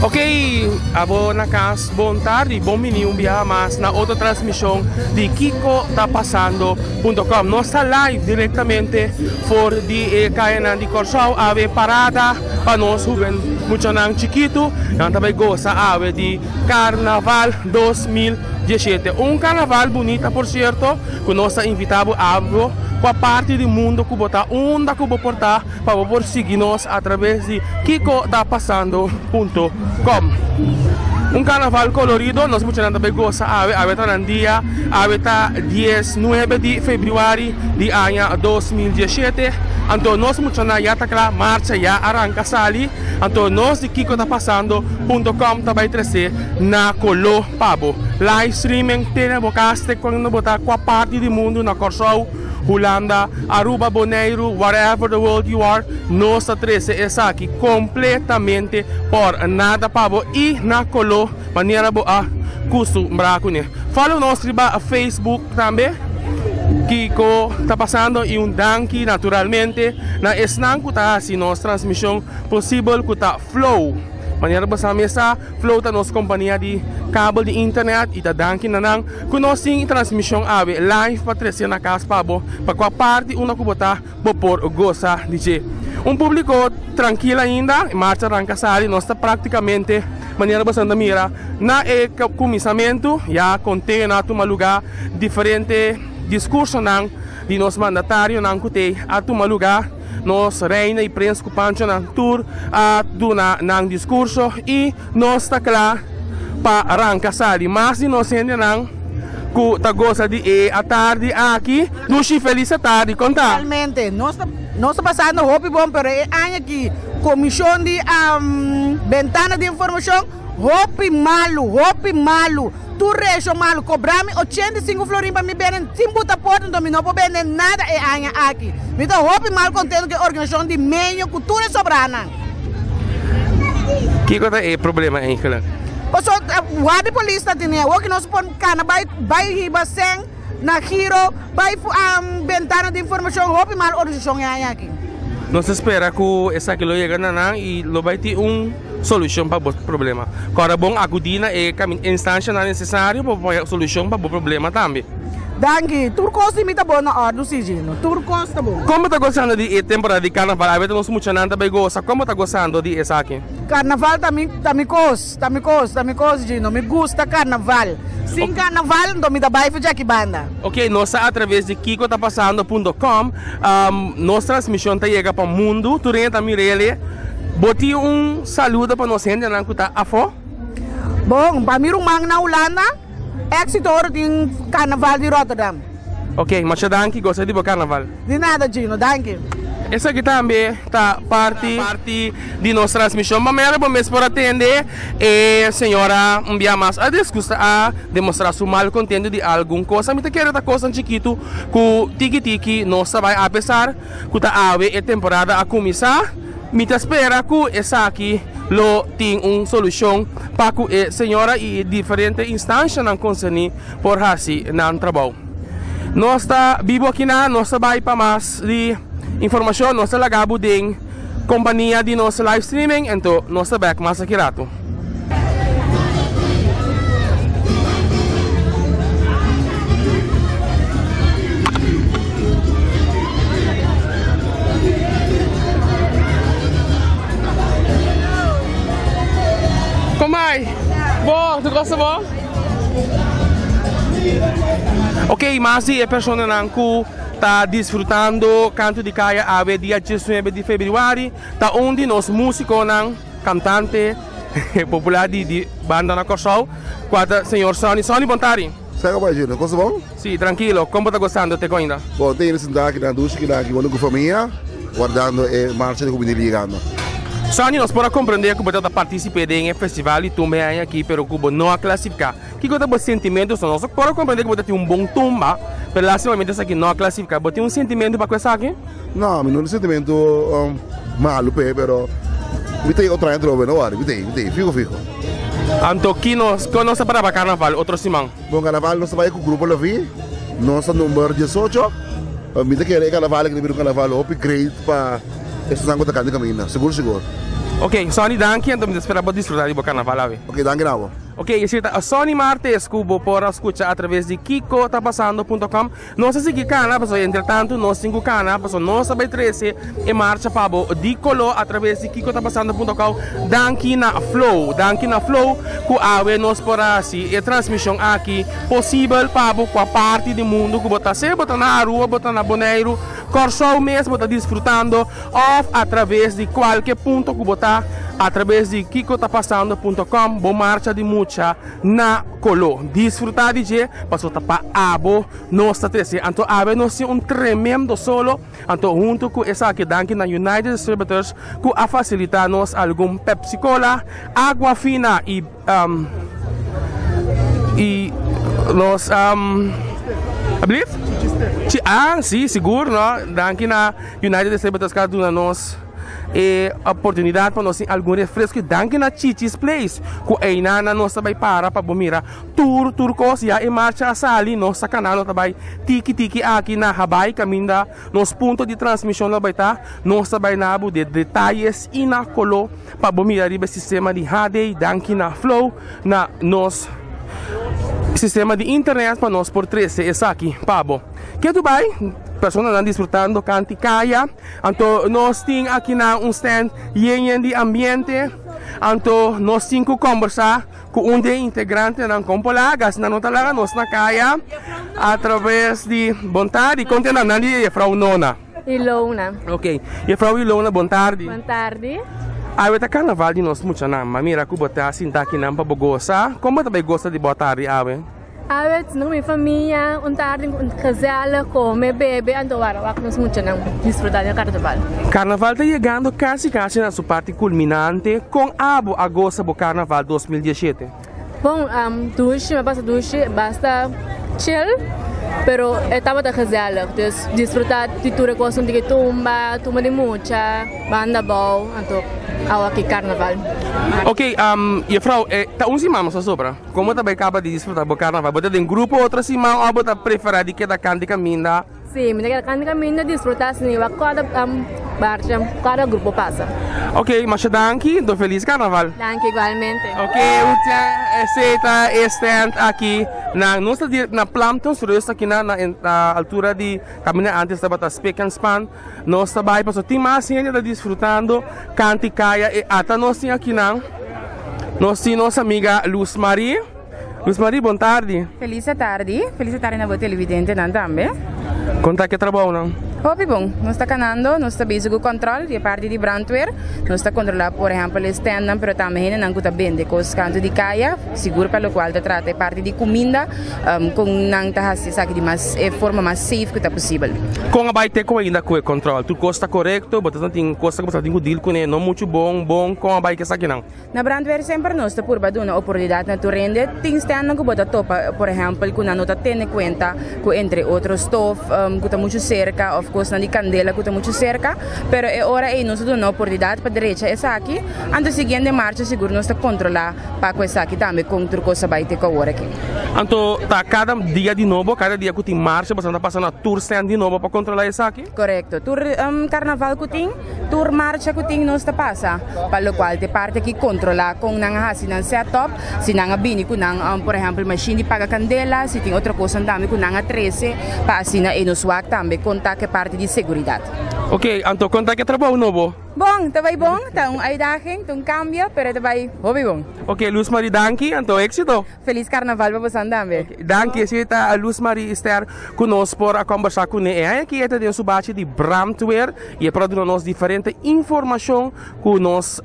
Ok, abo na cas, bon tardi, bon bini un biaha mas na otro transmision di Kiko Ta Pasando punto com. Nos ta live directamente for di e cayanan di Corsou, awe parada pa nos huben muchanan chikitu. Nan ta bay goza awe di Carnaval 2017. Un carnaval bunita por cierto, cu nos ta invita bo abo cua parti di mundo cu bo ta, unda cu bo por ta, pa bo por sigui nos a traves di Kiko Ta Pasando punto com. Un carnaval colorido, nos muchanan ta bay goza awe, awe ta nan dia, awe ta 19 di februari di aña 2017, anto nos muchanan ya ta cla, marcha ya a ranca sali, anto nos di Kiko Ta Pasando punto com ta bay trece na colo pa bo. Live streaming te na bo cas te cuando bo ta cua parti di mundo na Corsou, Hulanda, Aruba, Boneiru, whatever the world you are, nos ta trece esaki completamente por nada pa bo y na colo manera bo a custumbra cune. Follow nos riba Facebook tambe, Kico ta pasando y un danki naturalmente na esnan cu ta haci nos transmision posibel cu ta Flow. Manera bo sa mesa, Flow ta nos kompania di kabel di internet i ta danki na nan ku nos tin transmishon awe live pa trese na kas pa bo pa kua parti unda ku bo ta bo por gosa di dje. Un publiko trankil ainda, e marcha ranka sali, nos ta praktikamente manera bo ta mira na e kuminsamentu ya konteo na tuma luga diferente diskursonan di nos mandatarionan ku te a tuma luga. Nos reina y prins cu panchonan tur a duna nan discurso y nos ta cla pa ranca sali. Mas di nos hendenan cu ta goza di e atardi aki. Dushi feliz atardi, con ta? Realmente, nos ta nos ta pasando hopi bon, pero e aña aki comision di Bentana di Informacion hopi malu, hopi malu. Tur reacion malu, cobra mi 85 florin pa mi bende sin buta porta, enton mi no por bende nada e aña aki. Mi ta hopi mal contento cu e organisacion di meño cu tur e sobranan. Kico ta e problema eigenlijk? Paso guardia di polis ta tene awor ki nos por cana bay bay hiba cen na giro bay bentana di informacion hopi mal organisacion e aña aki. Nos ta spera cu esaki lo yega na nan y lo bay tin un. Solushon pa bo problema. Kòrda bon akudí na e instanshanan nesesario pa bo haña solushon pa bo problema tambe. Danki. Tur kos di mi ta bon na òrdu, sí, Gino. Tur kos ta bon. Kon bo ta gosando di e temporada di karnaval? Awor ta nos muchanan ta bai gosa. Kon bo ta gosando di esaki? Karnaval ta mi, ta mi kos, ta mi kos, ta mi kos, Gino. Mi gusta karnaval. Sin karnaval, nto mi ta bai for djaki banda. Ok, nos ta atraves di kiko ta pasando punto com. Nos transmishon ta yega pa mundu. Tur hende ta mir'el. Bo tin un saludo pa nos hendenan ku ta afó? Bon, pa mi ruman na Hulanda, éxito ora tin karnaval di Rotterdam. Ok, masha danki, gosa di bo karnaval. Di nada Gino, danki. Esaki tambe ta parti parti di nos transmishon. Pa mera bo mes por a tende e señora un bia mas a disgusta a demostra su malcontento di algun cosa. Mi ta kere ta cosnan chikitu ku tiki tiki nos ta bai apesar. Ku ta awe e temporada a kuminsá, mi ta spera ku esaki lo tin un solushon pa ku e señora i e diferente instanshanan konserní por hasi nan trabou. Nos ta bibu akinan, nos ta bai pa mas di informashon, nos ta laga bo den kompania di nos live streaming, ento nos ta bèk mas aki ratu. Komai, bo, tur kos ta bo? Ok, mas di e personanan ku ta disfrutando kantu di kaya awe dia 19 di februari ta un di nos musikonan. Kantante popular di di banda na Kòrsou kua ta señor Sonny. Sonny bon tardi. Sa ku bai Junior, kos ta bon? Si, trankilo. Kon bo ta gosando te koinda? Bon, tin hende sintá aki nan dushi kinan aki huntu ku famia wardando e marcha di hubenil yegando. Sonny, nos por a komprendé ku bo tabata partisipé den e festival di tumba e aña aki pero ku bo no a klasifiká. Kiko ta bo sentimentu? Nos por a komprendé ku bo ta tin un bon tumba pero lastimamente esaki no a klasifiká. Bo tin un sentimentu pa ku esaki? No, mi no tin sentimentu malu p'e, pero mi ta otro aña atrobe, no wòri, mi ta ei, mi ta ei, fiho fiho. Anto ki nos, kon nos ta para pa karnaval otro siman? Bon, karnaval nos ta bai ku Grupo Levi, nos ta number diesocho, mi ta kere e karnaval aki ta bira un karnaval hopi great pa esnan ku ta kanta kaminda, sigur sigur. Ok, Sonny danki, anto mi ta spera bo disfruta di bo karnaval awe. Ok, danki na bo. Ok, esei ta Sonny Martes ku bo por a skucha atraves di kiko ta pasando punto com. Nos a sigui kana pasobra entretantu nos tin ku kana pasobra nos ta bai trese e marcha pa bo di koló atraves di kiko ta pasando punto com. Danki na Flow, danki na Flow ku awe nos por a hasi e transmishon aki posibel pa bo kua parti di mundu ku bo ta, sea bo ta na Aruba, bo ta na Boneiru, Kòrsou mes bo ta disfrutando òf atraves di kualke punto ku bo ta atraves di kiko ta pasando punto com bo marcha di mucha na koló. Disfrutá di dje pasobra ta pa abo nos ta trese. Anto awe nos tin un tremendo solo anto huntu ku esaki danki na United Distributors ku a fasilitá nos algun Pepsi Cola, Agua Fina i I nos Alblief? Ah, si, sigur, no. Danki na United Distributors ku a duna nos e oportunidat pa nos tin algun refresco. I danki na Chichi's Place ku einan nos ta bai para pa bo mira tur tur kos. Ya e marcha a sali, nos ta kana, nos ta bai tiki tiki aki na Habaai kaminda nos punto di transmishon lo bai ta. Nos ta bai na bo de detayes i na koló. Pa bo mira riba e sistema di HD, danki na Flow, na nos sistema di internet pa nos por trece esaki pa bo. Ketu bai, personanan disfrutando kanti kaya, anto nos tin aki na un stand yen yen di ambiente, anto nos tin ku kombersa ku un di e integrantenan kon por laga, asina no ta laga nos na kaya a traves di bon tardi, kon te nan di Jefrouw Nona? Ilona. Ok, Jefrouw Ilona, bon tardi. Bon tardi. Awe ta karnaval di nos muchanan. Ma mira ku bo ta sinta akinan pa bo gosa. Kon bo ta bai gosa di bo tardi awe? Awe ta ku mi famia, un tardi gezellig, kome, bebe, anto wara wak nos muchanan disfruta di karnaval. Karnaval ta yegando kasi kasi na su parti kulminante. Kon abo a gosa bo karnaval 2017? Bon, dushi, mi a pasa dushi, basta chill, pero e tabata gezellig, dus disfruta di tur e kosnan di tumba, tumba di mucha, banda bou, anto awa aki karnaval. Ok, juffrouw, ta un siman nos a sobra, kon bo ta bai kaba di disfruta bo karnaval? Bo ta den grupo otro siman òf bo ta prefera di keda kant di kaminda? Sí, mi ta keda kanta kaminda disfruta asina wak kada marcha, kada grupo pasa. Ok, masha danki, enton felis karnaval. Danki igualmente. Ok, esei ta e stand aki na nos ta na Plumpton's Rust aki na na altura di kaminda antes tabata Spik en Span. Nos ta bai pasobra tin mas hende ta disfrutando kanti kaya e ata nos tin akinan. Nos tin nos amiga Luz Marie. Luz Marie, bon tardi. Felis atardi, felis atardi na bo televidentenan tambe. Kon ta ke trabounan? Hopi bon, nos ta kanando, nos ta bezig ku kòntròl di e parti di brandweer, nos ta kontrolá por ehèmpel e stèndnan pero tambe hendenan ku ta bende kos kantu di kaya, sigur pa lokual ta trata e parti di kuminda, kon nan ta hasi esaki di mas e forma mas safe ku ta posibel. Kon a bai te ku ainda ku e kòntròl? Tur kos ta korekto? Bo ta tin kos ku bo ta tin ku dil kuné no muchu bon, bon, kon a bai ke esakinan? Na brandweer semper nos ta purba duna oportunidat na tur hende. Tin stènnan ku bo ta topa, por ehèmpel, ku nan no ta tene kuenta ku entre otro stof ku ta muchu serka òf kosnan di kandela ku ta muchu serka. Pero e ora ei nos ta duna oportunidat pa drecha esaki. Anto siguiente marcha sigur nos ta kontrolá pa ku esaki tambe kon tur kos a bai te ku awor aki. Anto ta kada dia di nobo, kada dia ku tin marcha boso ta pasa na tur stènd di nobo pa kontrolá esaki? Korekto. Tur karnaval ku tin. Tur marcha ku tin nos ta pasa, pa lokual te parti aki kontrolá kon nan a hasi nan set up, si nan a bini ku nan por ehèmpel mashin di paga kandela, si tin otro kosnan tambe ku nan a trese pa asina e nos wak tambe kon ta ku e parti di seguridat. Ok, anto kon ta ku e trabou nobo? Bon, ta bai bon, ta un uitdaging, ta un kambio, pero e ta bai hopi bon. Ok, Luz Marie danki, anto éksito. Felis Carnaval pa bosan tambe. Danki, esei ta Luz Marie Esther ku nos por a kombersá kuné. E aña aki e ta den su bachi di brandweer i e por a duna nos diferente informashon ku nos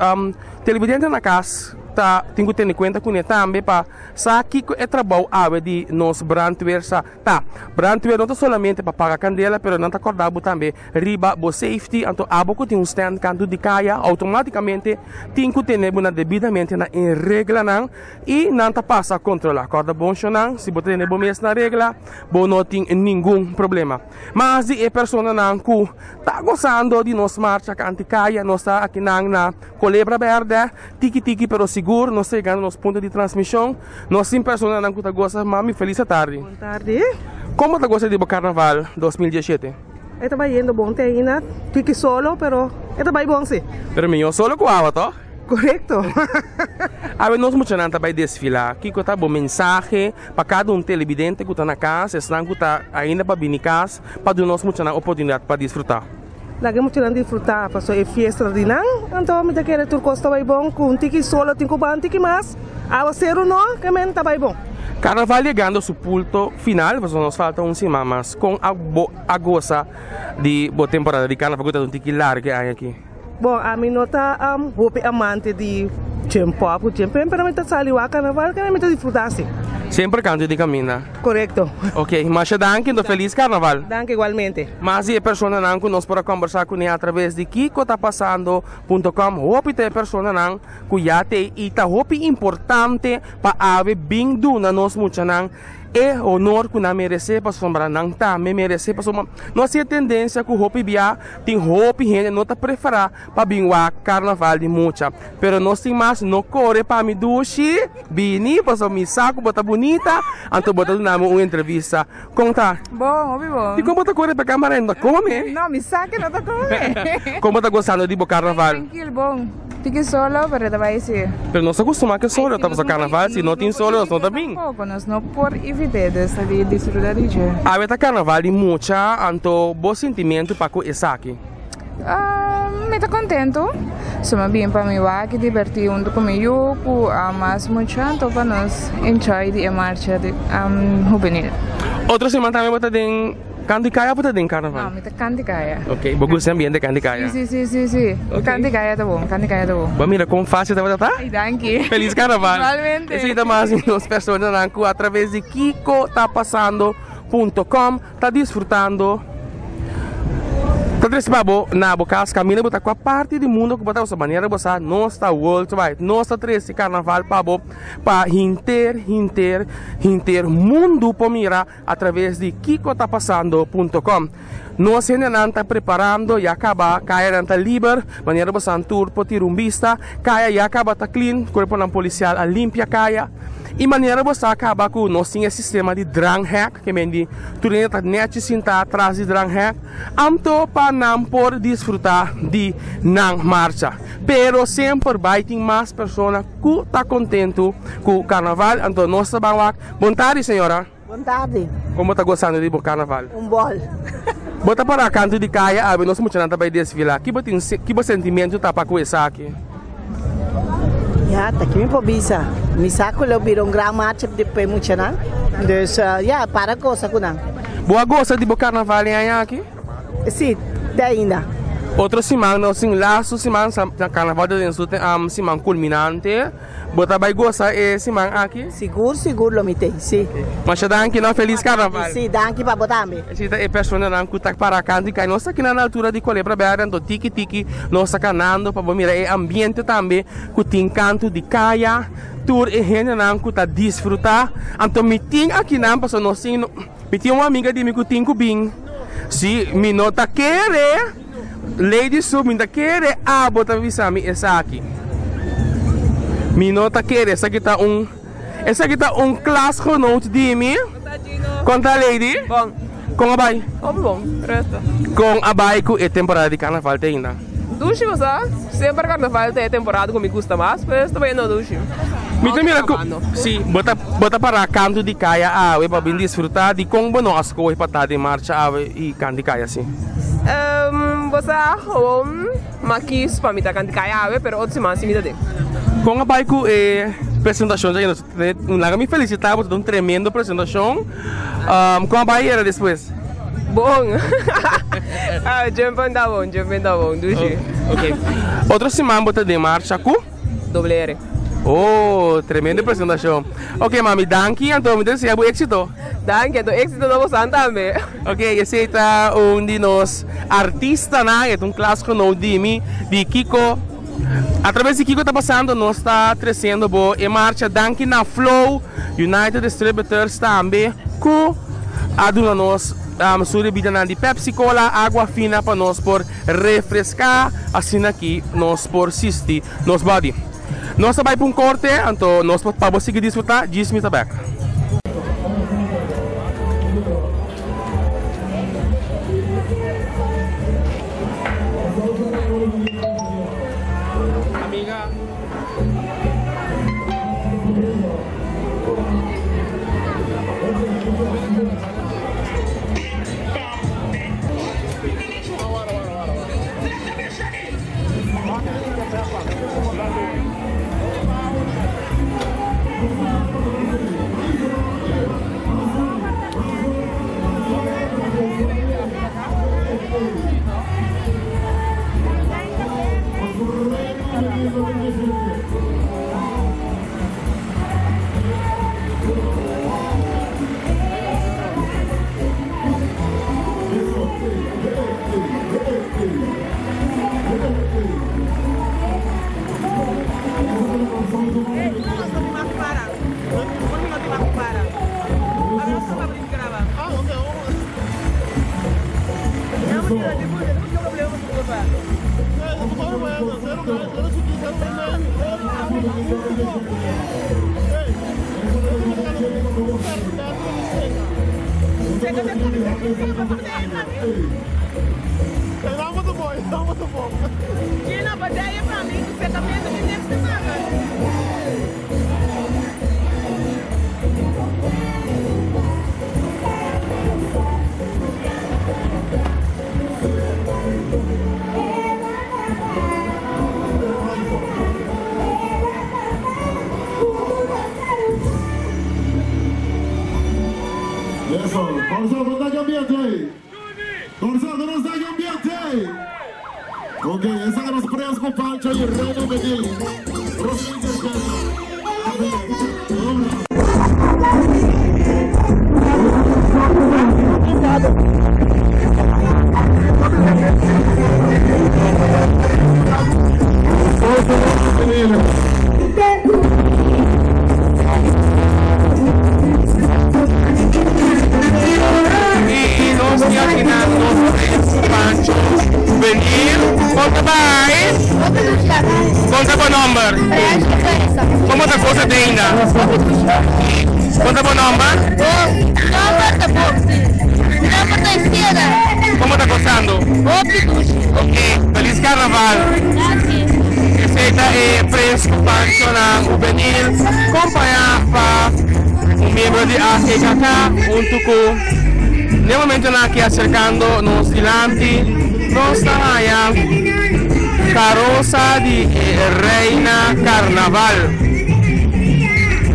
televidente na kas ta tin ku tene kuenta kuné tambe pa sa kiko e trabou awe di nos brandweer sa ta. Brandweer no ta solamente pa paga kandela pero nan ta kòrda bo tambe riba bo safety, anto abo ku tin un stand kantu di kaya outomátikamente tin ku tene bo na debidamente na e reglanan. I nan ta pasa kontrolá. Kòrda bon shonnan, si bo tene bo mes na regla, bo no tin ningun problema. Mas di e personanan ku ta gosando di nos marcha kanti kaya, nos ta akinan na Kolebra Bèrdè, tiki tiki pero sigur nos ta yegando nos punto di transmishon. Nos tin personanan ku ta gosa. Mami, felis atardi. Bon tardi. Kon bo ta gosa di bo karnaval 2017? E ta bai yendo bon te ainda, tiki solo, pero e ta bai bon si. Pero mihó solo ku awa, tòg? Korekto. Awe nos muchanan ta bai desfilá. Kiko ta bo mensahe pa kada un telebidente ku ta na kas, esnan ku ta ainda pa bini kas, pa duna nos muchanan oportunidat pa disfrutá? Laga e muchanan disfrutá pasobra e fiesta ta di nan. Anto mi ta kere tur kos ta bai bon. Ku un tiki solo tin ku baha un tiki mas. Awaseru no, ke men ta bai bon. Karnaval yegando su pulto final, pasobra nos falta un siman mas. Kon a bo a gosa di bo temporada di karnaval ku ta un tiki largu e aña aki? Bon, ami no ta hopi amante di jump up ku jump in, pero mi ta sali wak karnaval kende mi ta disfruta si. Semper kantu di kaminda. Korekto. Ok, masha danki, enton felis karnaval. Danki igualmente. Mas di e personanan ku nos por a kombersá kuné atraves di kiko ta pasando punto com, hopi ta e personanan ku ya t'ei i ta hopi importante pa awe bin duna nos muchanan e honor ku nan meresé pasobra nan tambe meresé pasobra nos tin e tendensia ku hopi bia tin hopi hende no ta preferá pa bin wak karnaval di mucha pero nos tin mas no kore pa mi dushi bini pasobra mi sa ku bo ta bunita anto bo ta duna mi un entrevista kon ta? Bon hopi bon. Dikon bo ta kore pa kamara no ta kome? No mi sa ke no ta kome. Kon bo ta gosando di bo karnaval? Trankil bon. Tiki solo, pero ta bai si. Pero nos ta kustumá ke solo ta pasa karnaval, si no tin solo nos no ta bin. Tampoco, nos no por evit'é, dus ta di disfruta di dje. Awe ta karnaval di mucha, anto bo sintimentu pa ku esaki? Mi ta kontentu, suma bin pa mi wak i dibertí huntu ku mi yu, ku mas mucha, anto pa nos enjoy di e marcha di hubenil. Otro siman tambe bo ta den. Kanti kaya bo ta den karnaval? No, mi ta kanti kaya. Ok, bo gusta e ambiente kanti kaya? Si, si, si, si. Ok. Kanti kaya ta bon, kanti kaya ta bon. Bo a mira kon fácil tabata ta? Ay, danki. Feliz karnaval. Igualmente. Esei ta mas di nos personanan ku a traves di kiko ta pasando punto com ta disfrutando. Ta trese pa bo na bo kas kaminda bo ta kua parti di mundo ku bo ta usa manera bo sa nos ta worldwide. Nos ta trese karnaval pa bo pa hinter hinter hinter mundu por mira. A traves di Kiko Ta Pasando punto com. Nos hendenan ta preparando, ya caba cayanan ta liber, manera bosan tur por tira un bista, caya ya caba ta clean, cuerponan policial a limpia caya, y manera bo sa caba cu nos tin e sistema di dranghek, ke men di tur hende ta nechi sinta tras di dranghek, anto pa nan por disfruta di nan marcha. Pero semper bay tin mas persona cu ta contento cu carnaval, anto nos ta ban wak. Bon tardi señora. Bon tardi. Kon bo ta gosando di bo karnaval? Un bòl. Bo ta pará kantu di kaya awe nos muchanan ta bai desfilá. Ki bo tin ki bo sentimentu ta pa ku esaki? Ya, ta ki mi por bisa. Mi sa ku lo bira un gran marcha di pa e muchanan. Dus, ya, para gosa ku nan. Bo a gosa di bo karnaval e aña aki? Si, te ainda. Otro siman nos tin lastu siman sa karnaval ta den su siman kulminante. Bo ta bai gosa e siman aki? Sigur sigur lo mi tei, si. Masha danki no, felis karnaval. Si, danki pa bo tambe. Esei ta e personanan ku ta para kantu i kai. Nos ta aki na altura di Kolebra Berde, anto tiki tiki nos ta kanando pa bo mira e ambiente tambe ku tin kantu di kaya, tur e hendenan ku ta disfrutá. Anto mi tin akinan pasobra nos tin, mi tin un amiga di mi ku tin ku bin. Si mi no ta kere. Lady Sue, mi ta kere abo ta bisa mi esaki. Mi no ta kere, esaki ta un, esaki ta un klasgenoot di mi. Kon ta Lady? Bon. Kon a bai? Hopi bon, resto. Kon a bai ku e temporada di karnaval te ainda? Dushi bo sa, semper karnaval ta e temporada ku mi gusta mas, pues ta bayendo dushi. Mi ta mira ku, si, bo ta, bo ta para kantu di kaya awe pa bin disfruta, dikon bo no a skohe pa ta den marcha awe i kantu di kaya si? Bo sa gewoon ma kies pa mi ta kanti kaya awe, pero otro siman si mi ta den. Kon a bai ku e presentashon dja? Laga mi felisitá bo, ta un tremendo presentashon. Kon a bai era despues? Bon. Djempen ta bon, djempen ta bon, dushi. Ok. Otro siman bo ta den marcha ku? Doble R. Oh, tremendo presentashon. Ok mami, danki, anto mi ta desea bo éksito. Danki, anto éksito na bosan tambe. Ok, esei ta un di nos artistanan, e ta un klasgenoot di mi, di Kiko. A traves di Kiko ta pasando nos ta treciendo bo e marcha. Danki na Flow, United Distributors tambe cu a duna nos su rebidanan di Pepsi Cola, agua fina pa nos por refresca asina ki nos por sisti nos body. Nos ta bay pa un corte, anto nos pa bo sigui disfruta, djis mi ta bek. Amiga. Eso, Gonzalo, ¿dónde está ambiente ahí? Gonzalo, ¿dónde está el ambiente ahí? Ok, esa que nos pruebas con Pancho y el Reino Medellín. Y nos imaginamos Pancho venir. Conta bye. Conta por nombre. Como te cosa te ainda? Conta por nombre. Como ta gozando? Ok, feliz carnaval. Esey ta e Prins cu Pancho nan juvenil compaña pa un miembro di AGKK hunto cu n'e momentonan aki acercando nos dilanti nos ta haya carosa di e Reina Carnaval.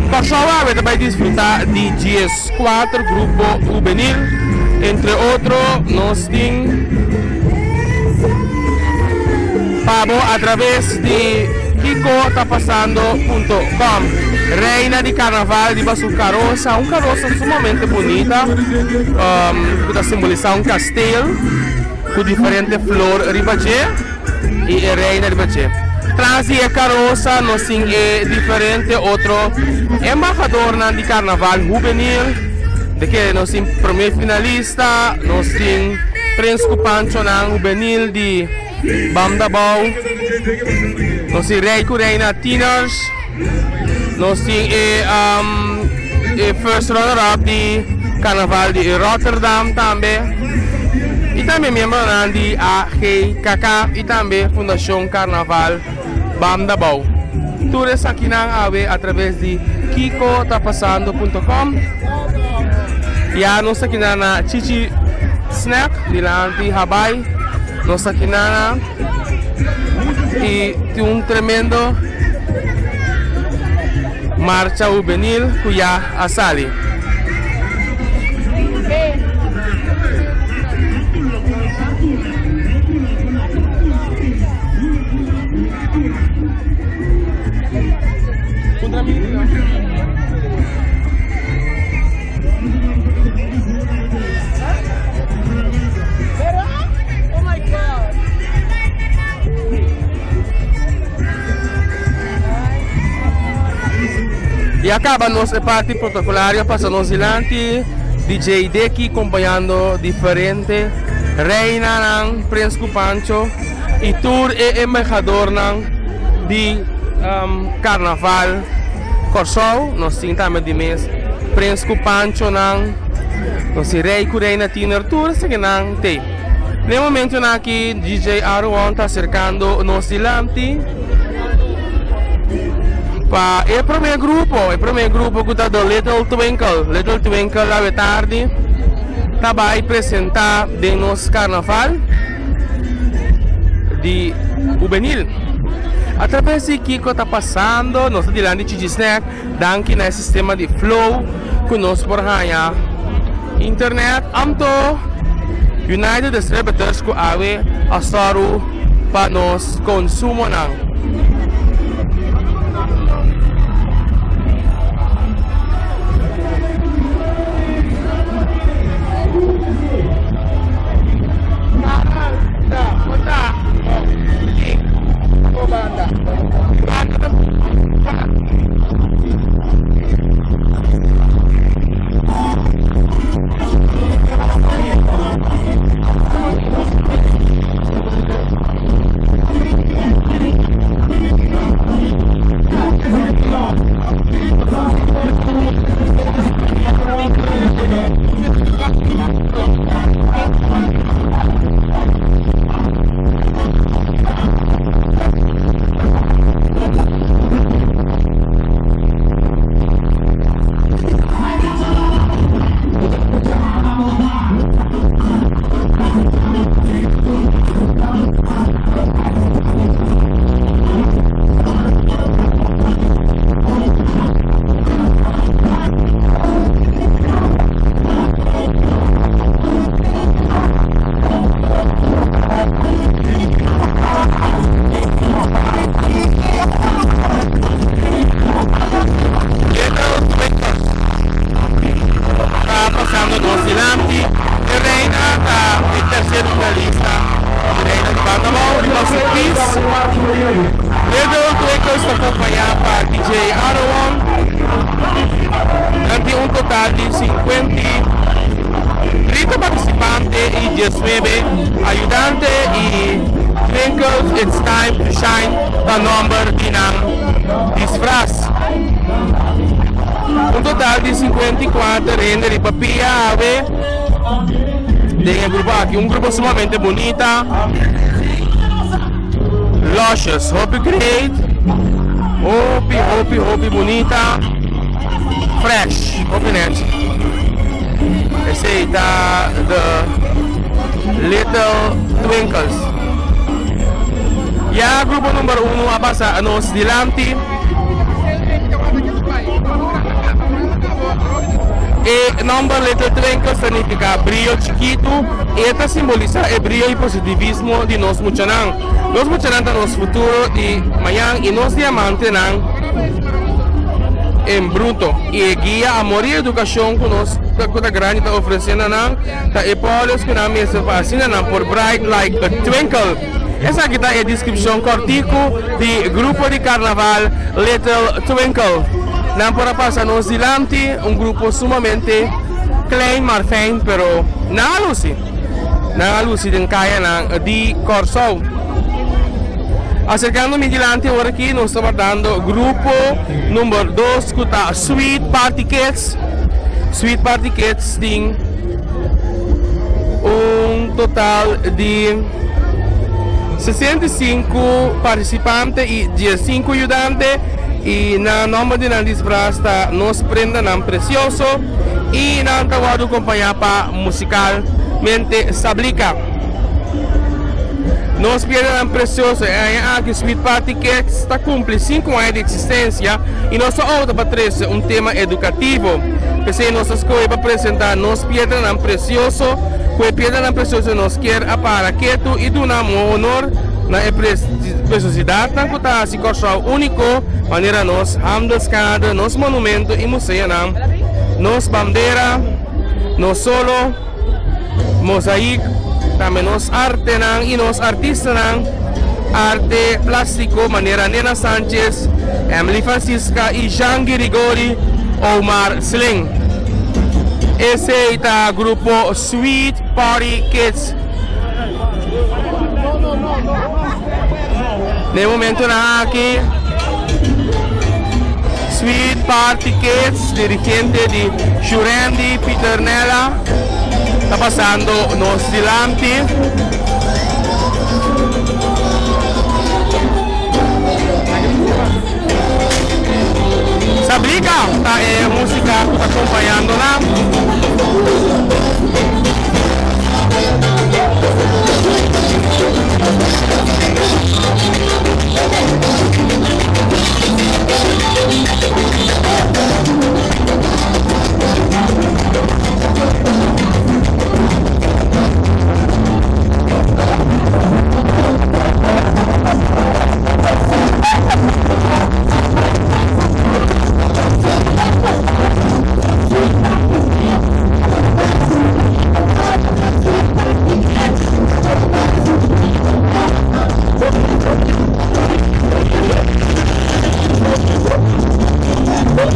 Kòrsou awe ta bai disfruta di 14 grupo juvenil, entre otro nos tin pa bo a traves di kikotapasando.com. Reina di Carnaval riba su carosa, un carosa sumamente bunita um, cu ta simbolisa un kasteel cu diferente flor riba dje y e reina riba dje. Tras di e carosa nos tin e diferente otro embahadornan di Carnaval Hubenil, de ke nos tin primer finalista, nos tin Prins cu Panchonan Hubenil di Bamdabou, nos tin Rey cu Reina Tieners, nos tin e um, e first runner up di Carnaval di Rotterdam tambe y tambe miembronan di AGKK y tambe Fundacion Carnaval Bamdabou. Tur esakinan awe a traves di kikotapasando.com. Ya nos ta kina na Chichi Snack dilanti Habai. Nos ta kina na y tin un tremendo marcha hubenil cu ya a sali. Y a caba nos e parti protocolario pasa nos dilanti DJ Deki acompañando diferente reinanan, Prins cu Pancho y tur e embajadornan di um, Carnaval Kòrsou. Nos tin tambe di mes Prins ku Panchonan, nos tin Rei ku Reina Tiner, tur esakinan t'ei. Na e momentonan aki DJ Aruon ta aserkando nos dilanti. Pa e promé grupo, e promé grupo ku ta The Little Twinkle, Little Twinkle awe tardi ta bai presentá den nos karnaval di hubenil. Atraves di kiko ta pasando, nos ta dilanti Chichi Snack, danki na e sistema di Flow ku nos por haña internet. Anto United Distributors ku awe a sòru pa nos konsumonan. Ta pasando nos dilanti. E reina ta e tercer finalista. E reina di banda abao riba su pis. Little Twinkles ta acompaña pa DJ Arowan. Nan tin un total di 50 participante y 19 ayudante y Twinkles It's Time to Shine ta nomber di nan disfraz. Un total di 54 hende riba pia awe den e grupo aki. Un grupo sumamente bunita. Luscious, hopi great. Hopi, hopi, hopi bunita. Fresh, hopi net. Esey ta the Little Twinkles. Ya grupo number 1 a pasa nos dilanti. E nomber Little Twinkle significa brillo chikitu y e ta simbolisa e brillo y positivismo di nos muchanan. Nos muchanan ta nos futuro di mañan y nos diamantenan en bruto. Y e guia, amor y educacion cu nos cu ta grandi ta ofrece na nan ta e polis cu nan mester pa asina nan por bright like a twinkle. Esaki ta e descripcion cortico di grupo di carnaval Little Twinkle. Nan por a pasa nos dilanti, un grupo sumamente klein maar fijn, pero nan a luci. Nan a luci den cayanan di Corsou. Acercando mi dilanti awor aki nos ta wardando grupo number 2 cu ta Sweet Party Kids. Sweet Party Kids tin un total di 65 participante y 15 ayudante y nan nomber di nan disfraz ta Nos Prendanan Precioso y nan ta wordo acompaña pa musicalmente Sablika. Nos Prendanan Precioso e aña aki Sweet Party Kids ta cumpli 5 aña di existencia y nos ta opta pa trece un tema educativo. P'esey nos a scoge pa presenta Nos Piedranan Precioso. Cu e piedranan precioso nos kier a para ketu y duna moho honor na e preciosidadnan cu ta haci Corsou unico, manera nos Handelskade, nos monumento y museonan, nos bandera, nos solo, mozaik, tambe nos artenan y nos artistanan, arte plastico manera Nena Sanchez, Emily Francisca y Jean Girigori, Omar Sling. Esey ta grupo Sweet Party Kids. Den e momentonan aki Sweet Party Kids dirigente di Shurandy Pieternella ta pasando nos dilanti. Africa ta e músika ku ta kompañando nan.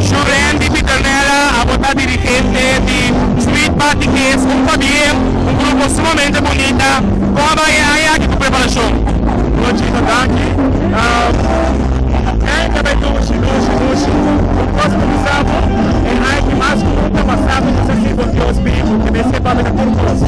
Shurendi Pieternella abo ta dirigente di Street Party Kids, un pabien, un grupo sumamente bunita. Kon a bai e aña aki ku preparashon? Rochito, danki. E ta bai dushi, dushi, dushi. Un kos ku mi sa bo, e aña aki mas ku nunka bo a sa ku nos a sirbi un Dios bibu, ke mester papia na tur kos.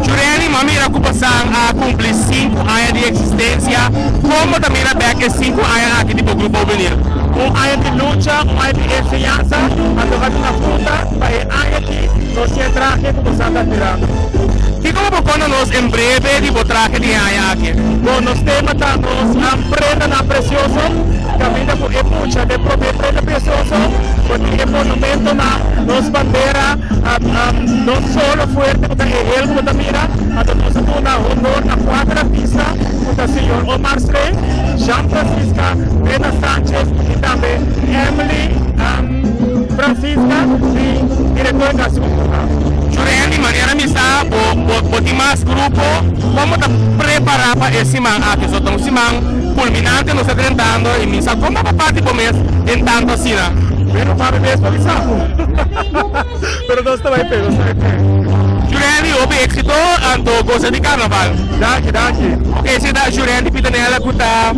Shurendi, mi a mira ku bosan a kumpli sinku aña di eksistensia. Kon bo ta mira bek e sinku aña aki di bo grupo hubenil? Un aña di lucha, un aña di enseñansa, anto a duna fruta pa e aña aki nos tin e trahe ku bosan ta admirando. Kiko bo por konta nos en breve di bo trahe di e aña aki? Bon, nos tema ta nos prendanan presioso, kaminda ku e mucha den promé prenda presioso, bo tin e monumentonan, nos bandera, nos solo fuerte ku ta e hel ku bo ta mira, anto nos a duna honor na kuater artista ku ta señor Omar Sleen, Jean Francisca, Brenda Sanchez y tambe Emily Francisca di Director di Cultura. Jurendi, manera mi sa bo bo tin mas grupo, como ta prepara pa e siman aki? So ta un siman culminante nos ta drentando y mi sa como bo parti bo mes den tanto asina? Bueno, pa mi mes pa mi sa pero nos ta bay pe, nos ta bay pe. Jurendi, hopi exito anto gosa di carnaval. Danki, danki. Ok, esei ta Jurendi Pitanella cu ta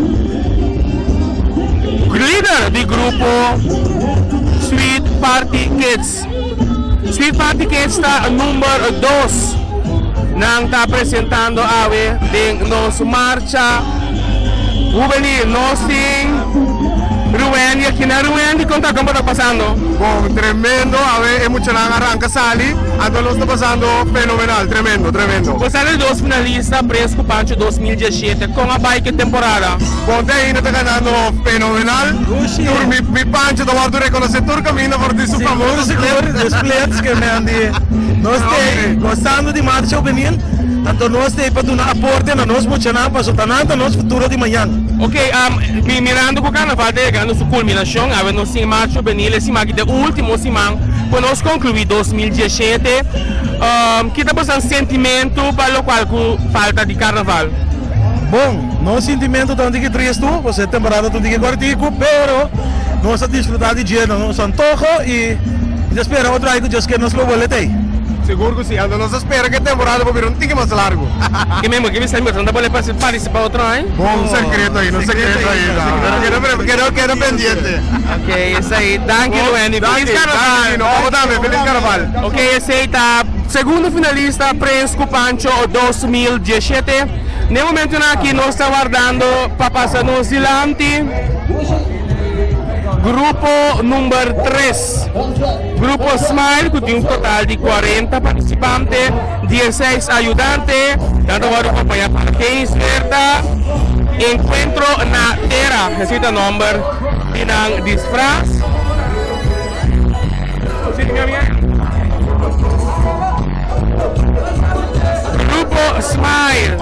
lider di grupo Sweet Party Kids. Sweet Party Kids ta number dos. Nan ta presentando awe den nos marcha hubenil. Nos tin Ruwendy aki na. Ruwendy, konta kon bo ta pasando? Bon, tremendo. Awe e muchanan a ranka sali, anto nos ta pasando fenomenal. Tremendo, tremendo. Bo sa di dos finalista Prince ku Pancho 2017. Kon a bai ke temporada? Bon, te ainda ta ganando fenomenal. Tur mi, mi Pancho ta wòrdu rekonosé tur kaminda for di su famoso Sigur, sigur. De splits ke men di nos t'ei gosando di marcha hubenil, anto nos t'ei pa duna aporte na nos muchanan pasobra nan ta nos futuro di mañan. Ok, mi mirando ku karnaval ta yegando su kulminashon, awe nos tin marcha hubenil e siman aki ta e ultimo siman ku nos konkluí 2017. Ki ta boso sentimentu pa lokual ku falta di karnaval? Bon, nos sintimentu ta un tiki tristu, pasobra e temporada ta un tiki kòrtiku, pero nos a disfrutá di dje na nos antoho i mi ta spera otro aña ku Dios ke nos lo bolbe t'ei. Sigur ku si, anto nos ta spera ku e temporada por bira un tiki mas largu. Ke mi ke bisa mi boso no ta bolbe partisipá otro aña? Bon, un sekreto ainda, un sekreto ainda, pero keda keda pendiente. Ok, esei. Danki Luendy. Felis Karnaval. Danki, danki, abo tambe, felis Karnaval. Ok, esei ta segundo finalista Prins ku Pancho 2017. N'e momentonan aki nos ta wardando pa pasa nos dilanti grupo number tres, Grupo Smile ku tin un total di 40 partisipante, 16 ayudante. Nan ta wòrdu kompañá pa Kees Berta. Enkuentro na Tera, esei ta nòmber di nan disfras. Grupo Smile.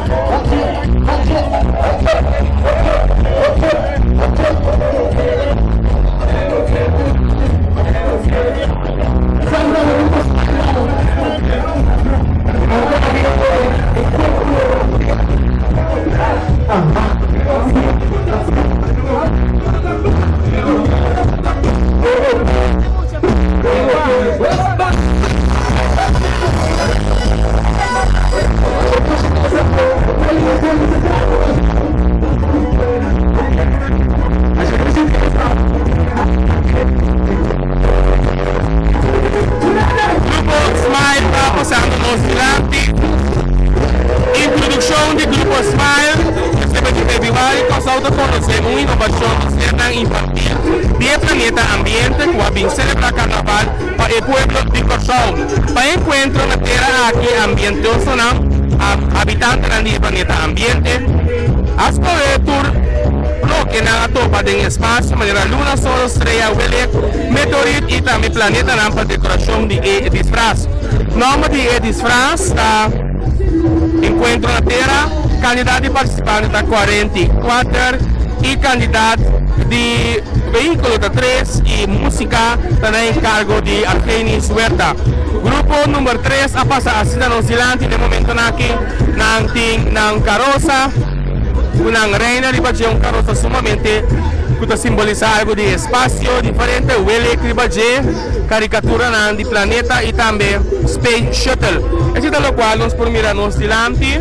Grupo Smile ta pasando nos dilanti. Introduccion di Grupo Smile, Eseba di Februari, Kòrsou ta konosé un inovashon di sernan infantil di e planeta. Planeta Ambiente ku a bin selebrá karnaval pa e pueblo di Kòrsou. Pa e enkuentro na tera aki ambientosonan, habitantenan di e planeta Ambiente, a skohe tur loke nan a topa den espasio manera luna, sol, strea, welek, meteorit i tambe planetanan pa dekorashon di e disfras. Nòmber di e disfras ta Enkuentro na Tera. Kandidat di partisipante ta 44 i kandidat di vehíkulo ta tres i músika ta na enkargo di Argenis Huerta. Grupo number tres a pasa asina nos dilanti den momentonan aki. Nan tin nan karosa ku nan reina riba dje, un karosa sumamente ku ta simbolisá algu di espasio, diferente welek riba dje, karikaturanan di planeta i tambe space shuttle. Esei ta lokual nos por mira nos dilanti.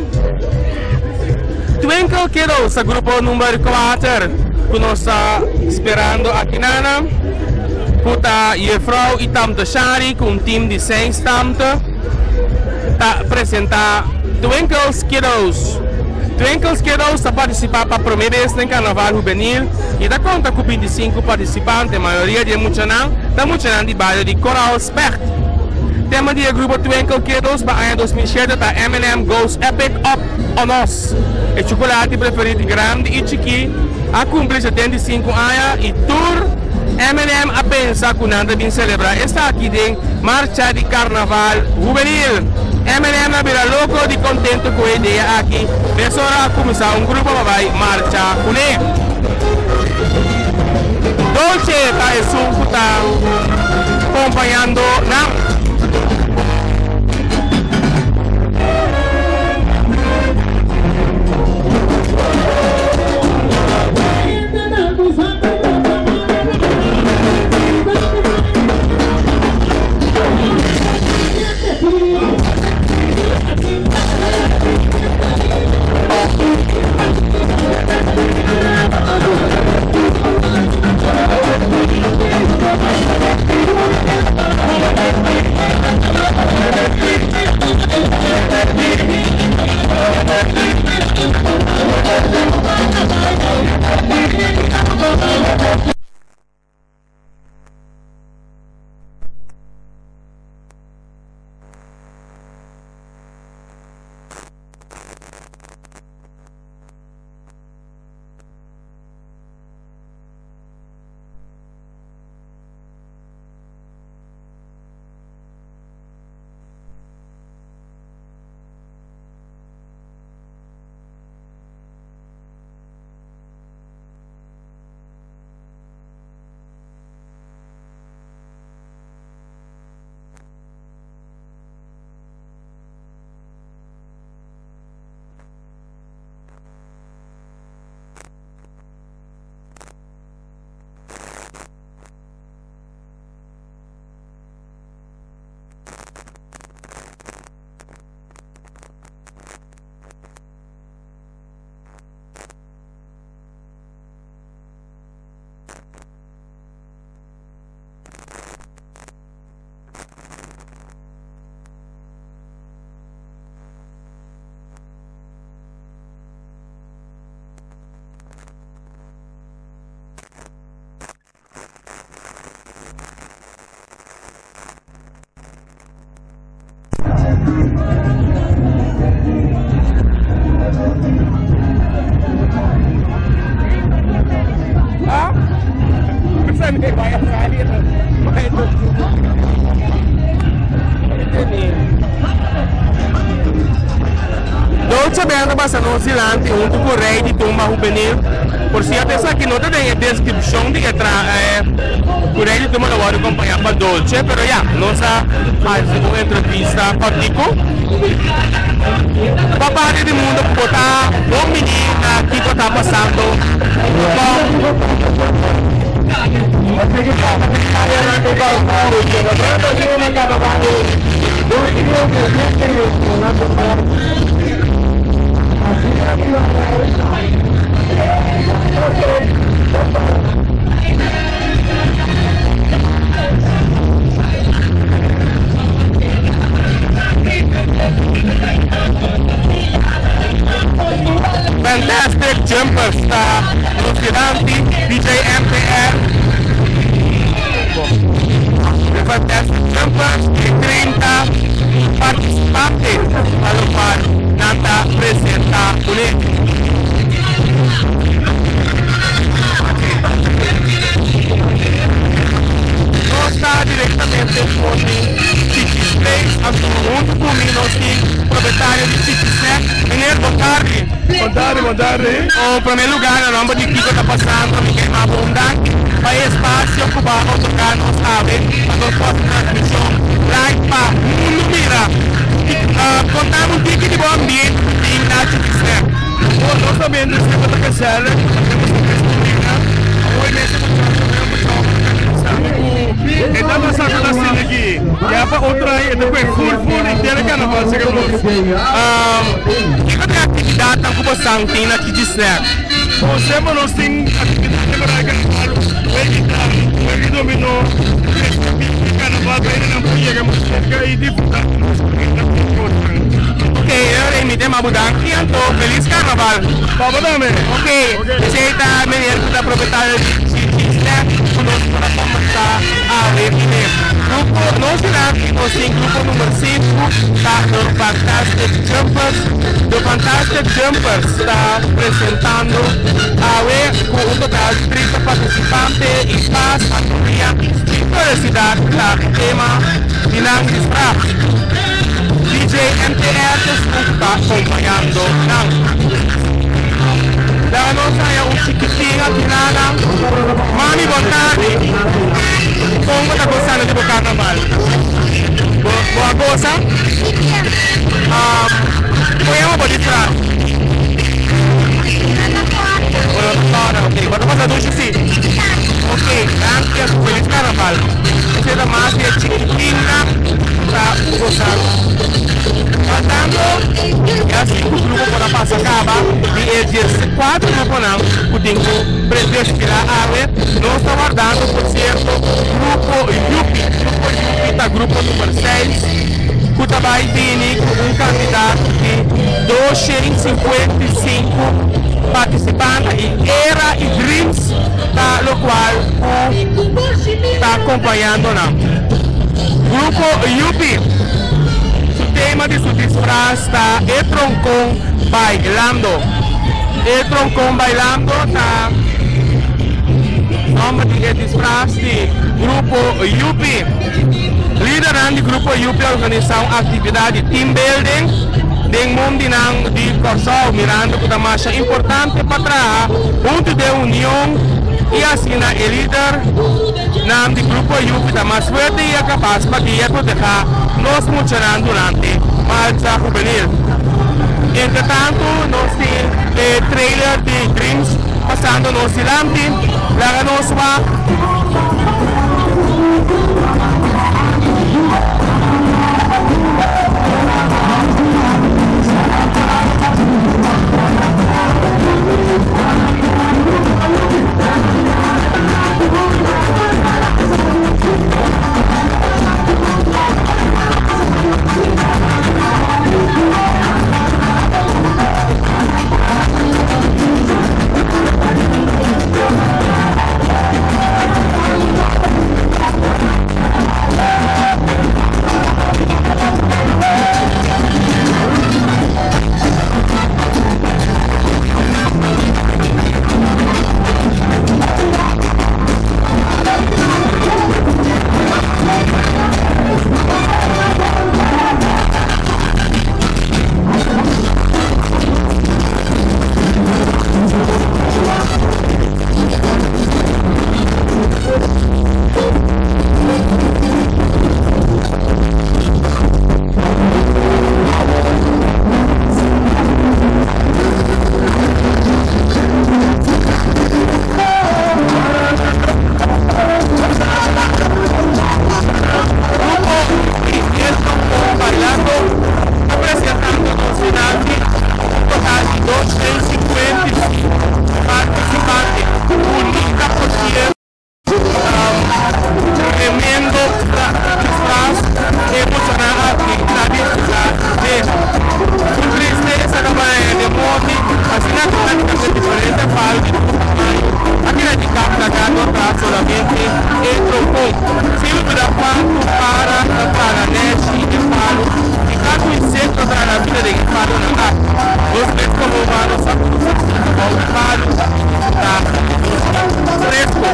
Twinkle Kiddos ta grupo number kuater ku nos ta sperando akinana, ku ta Juffrouw i Tante Shari ku un team di seis tante. Ta presenta Twinkles Kiddos. Twinkles Kiddos ta participa pa prome bes den Carnaval Hubenil y ta conta cu 25 participante. Mayoria di e muchanan ta muchanan di bario di Coral Specht. Tema di e grupo Twinkle Kiddos pa aña 2007 ta M&M Goes Epic Up On Us. E chocolate preferi di grandi y chiki a cumpli 75 aña y tur M&M a pensa cu nan ta bin celebra esaki den Marcha di Karnaval Hubenil. M&M a bira loko di kontentu ku e idea aki. Mesora a kuminsá un grupo pa bai marcha kuné. Dolce ta esun ku ta kompañando nan. Dolce Band ta pasa nos dilanti huntu ku Rey di Tumba Hubenil. Por sierto esaki no ta den e deskripshon di e tra ku Rey di Tumba lo wòrdu kompañá pa Dolce, pero ya, nos a hasi un entrevista kòrtiku. Pa parti di mundo ku bo ta bon bini na kiko ta pasando kon. Fantastic Jumpers ta nos dilanti, DJ MPR. bon tardi. O promé lugá na nòmber di kiko ta pasando mi ke maba un danki pa e espasio ku bo a otorgá nos awe pa nos por hasi transmishon live pa mundu mira. Konta mi un tiki di bo ambiente ku tin na Chichi Snack. Bo nos ambiente semper ta gezellig, nos ta mes rutina. Awor e mester muchacho meo muchacho ta bisa mi ku e ta pasando na sini aki. Ya pa otro aña e ta kue full full henter e carnaval sega nos. Kiko ta e actividadnan ku bosan tin na Chichi Snack? Bo semper nos tin actividadnan pa e carnaval, wega di wega di dominó, fiesta di carnaval pa hendenan por yega mas cerca y disfruta ku nos comida ku kosnan. Ok, Remy te mabu danki anto feliz carnaval. Pa bo tambe. Ok, esey ta meneer ku ta propietario di Chichi Snack ku nos por a combersa awe kuné. Grupo nos dilanti nos tin grupo number sinku ta The Fantastic Jumpers. The Fantastic Jumpers ta presentando awe ku un total di 30 partisipante i pas, armonia i felisidat ta e tema di nan disfraz. DJ MTR ta esun ku ta kompañando nan. Laga nos haña un chikitin aki nana. Mami bon tardi. Kon bo ta gosando di bo karnaval? Bo bo a gosa? Kon yama bo disfraz? Bo no ta kòrda, ok. Bo ta pasa dushi si? Ok, danki a felis karnaval. Esei ta mas di e chikitinnan ta gosando. Faltando ya sinku grupo por a pasa kaba di e dieskuater gruponan ku tin ku desfilá awe. Nos ta wardando por sierto grupo Yupi. Grupo Yupi ta grupo number seis ku ta bai bini ku un kantidat di 255 partisipante i Era i Dreams ta lokual ku ta kompañando nan. Grupo Yupi su tema di su disfras ta E Tronkon Bailando. E Tronkon Bailando ta nomber di e disfras di Grupo Yupi. Lidernan di Grupo Yupi a organisa un aktividat di team building den mundinan di Kòrsou mirando ku ta masha importante pa traha huntu den union i asina e lider nan di Grupo Yupi ta mas fuerte i a kapas pa guia i protehá nos muchanan durante marcha hubenil. Entre tantu nos tin e trailer di Dreams pasando nos dilanti. Laga nos wak. Grupo di El Trompón Bailando ta presentando nos dilanti un total di 255 participante, bunita por cierto. Tremendo disfraz e muchanan aki ta disfruta de. Un tristesa ta bay den mondi, asina cu ta di diferente palo di tur tamaño a keda di kap lagando atras solamente e trompon. Sin olbida cuanto para ta traga neshi e palo y tanto insecto a traga na bida den e palonan aki. Nos mes como humano sa cu nos ta sinti bou di palo y disfruta di nos fresco.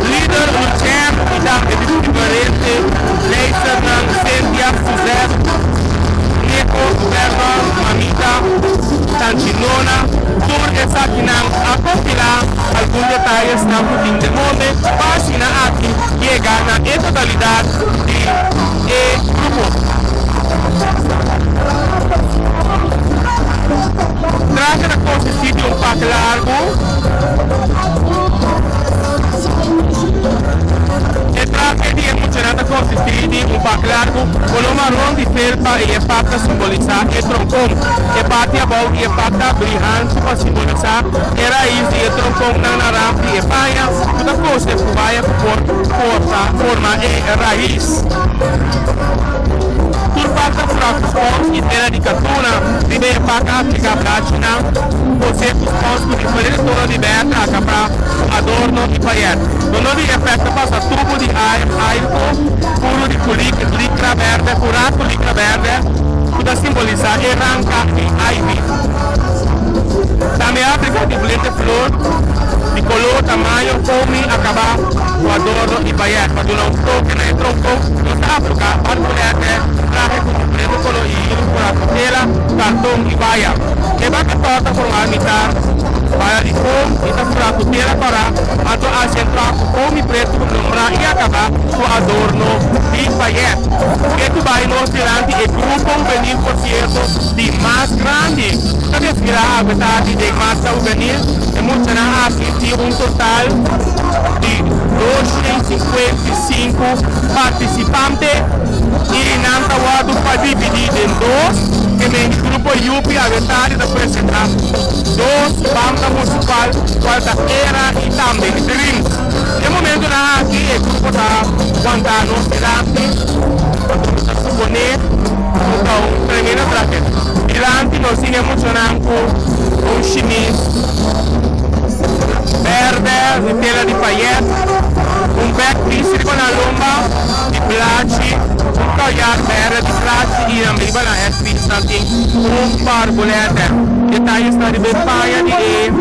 Lider Lucian y tambe di diferente leisternan Cynthia, Suzette, Nico, Vernon, Mamita. esnan ku tin den monde pa asina aki yega na e totalidat di e grupo. Trahe ta konsistí di un pak largu. E trahe di e muchanan ta konsistí di un pak largu koló maron di felpa i e pak ta simbolisá e tronkon. E parti abou di e pak ta abrí hanchu pa simbolisá e rais di e tronkonnan na raf di e paña ku ta kose ku baya ku por forsa forma e rais. Tur pak ta fura ku spons i tela di katuna. Riba e pak a apliká blachinan kosé ku spons ku diferente tono di bèrdè akaprá ku adorno i payèt. Dono di e pèk ta pasa tubu di airco puru di kulik likra bèrdè furá ku likra bèrdè ku ta simbolisá e ranka di ivy. Tambe a apliká diferente flor di koló, tamaño, fomi akabá ku adorno i payèt. Pa duna un toke na e tronko nos ta apliká barbolètè, trahe ku diferente koló i hilu furá ku tela, karton i baya. E baka tòrta formá mitar baya di foam i ta furá ku tela kòrá, anto asentuá ku foam i pretu ku nombrá i akabá ku adorno di payèt. Ke ku bai nos dilanti e grupo hubenil por sierto di mas grandi ku ta desfilá awe tardi den Marcha Hubenil. E muchanan aki tin un total di 255 partisipante i nan ta wòrdu pa dividí den dos. E men grupo Yupi awe tardi ta presentá dos banda musikal kual ta Era i tambe Dreams. E momentunan aki e grupo ta wanta nos dilanti pasobra nos ta suponé ku ta un tremendo trahe. Dilanti nos tin e muchanan ku un shimis bèrdè di tela di payèt, un bèkpis riba nan lomba di blachi, un kòyar bèrdè di plachi i nan riba nan hèdpis nan tin un barbulètè. Detaye sta riba e paña di e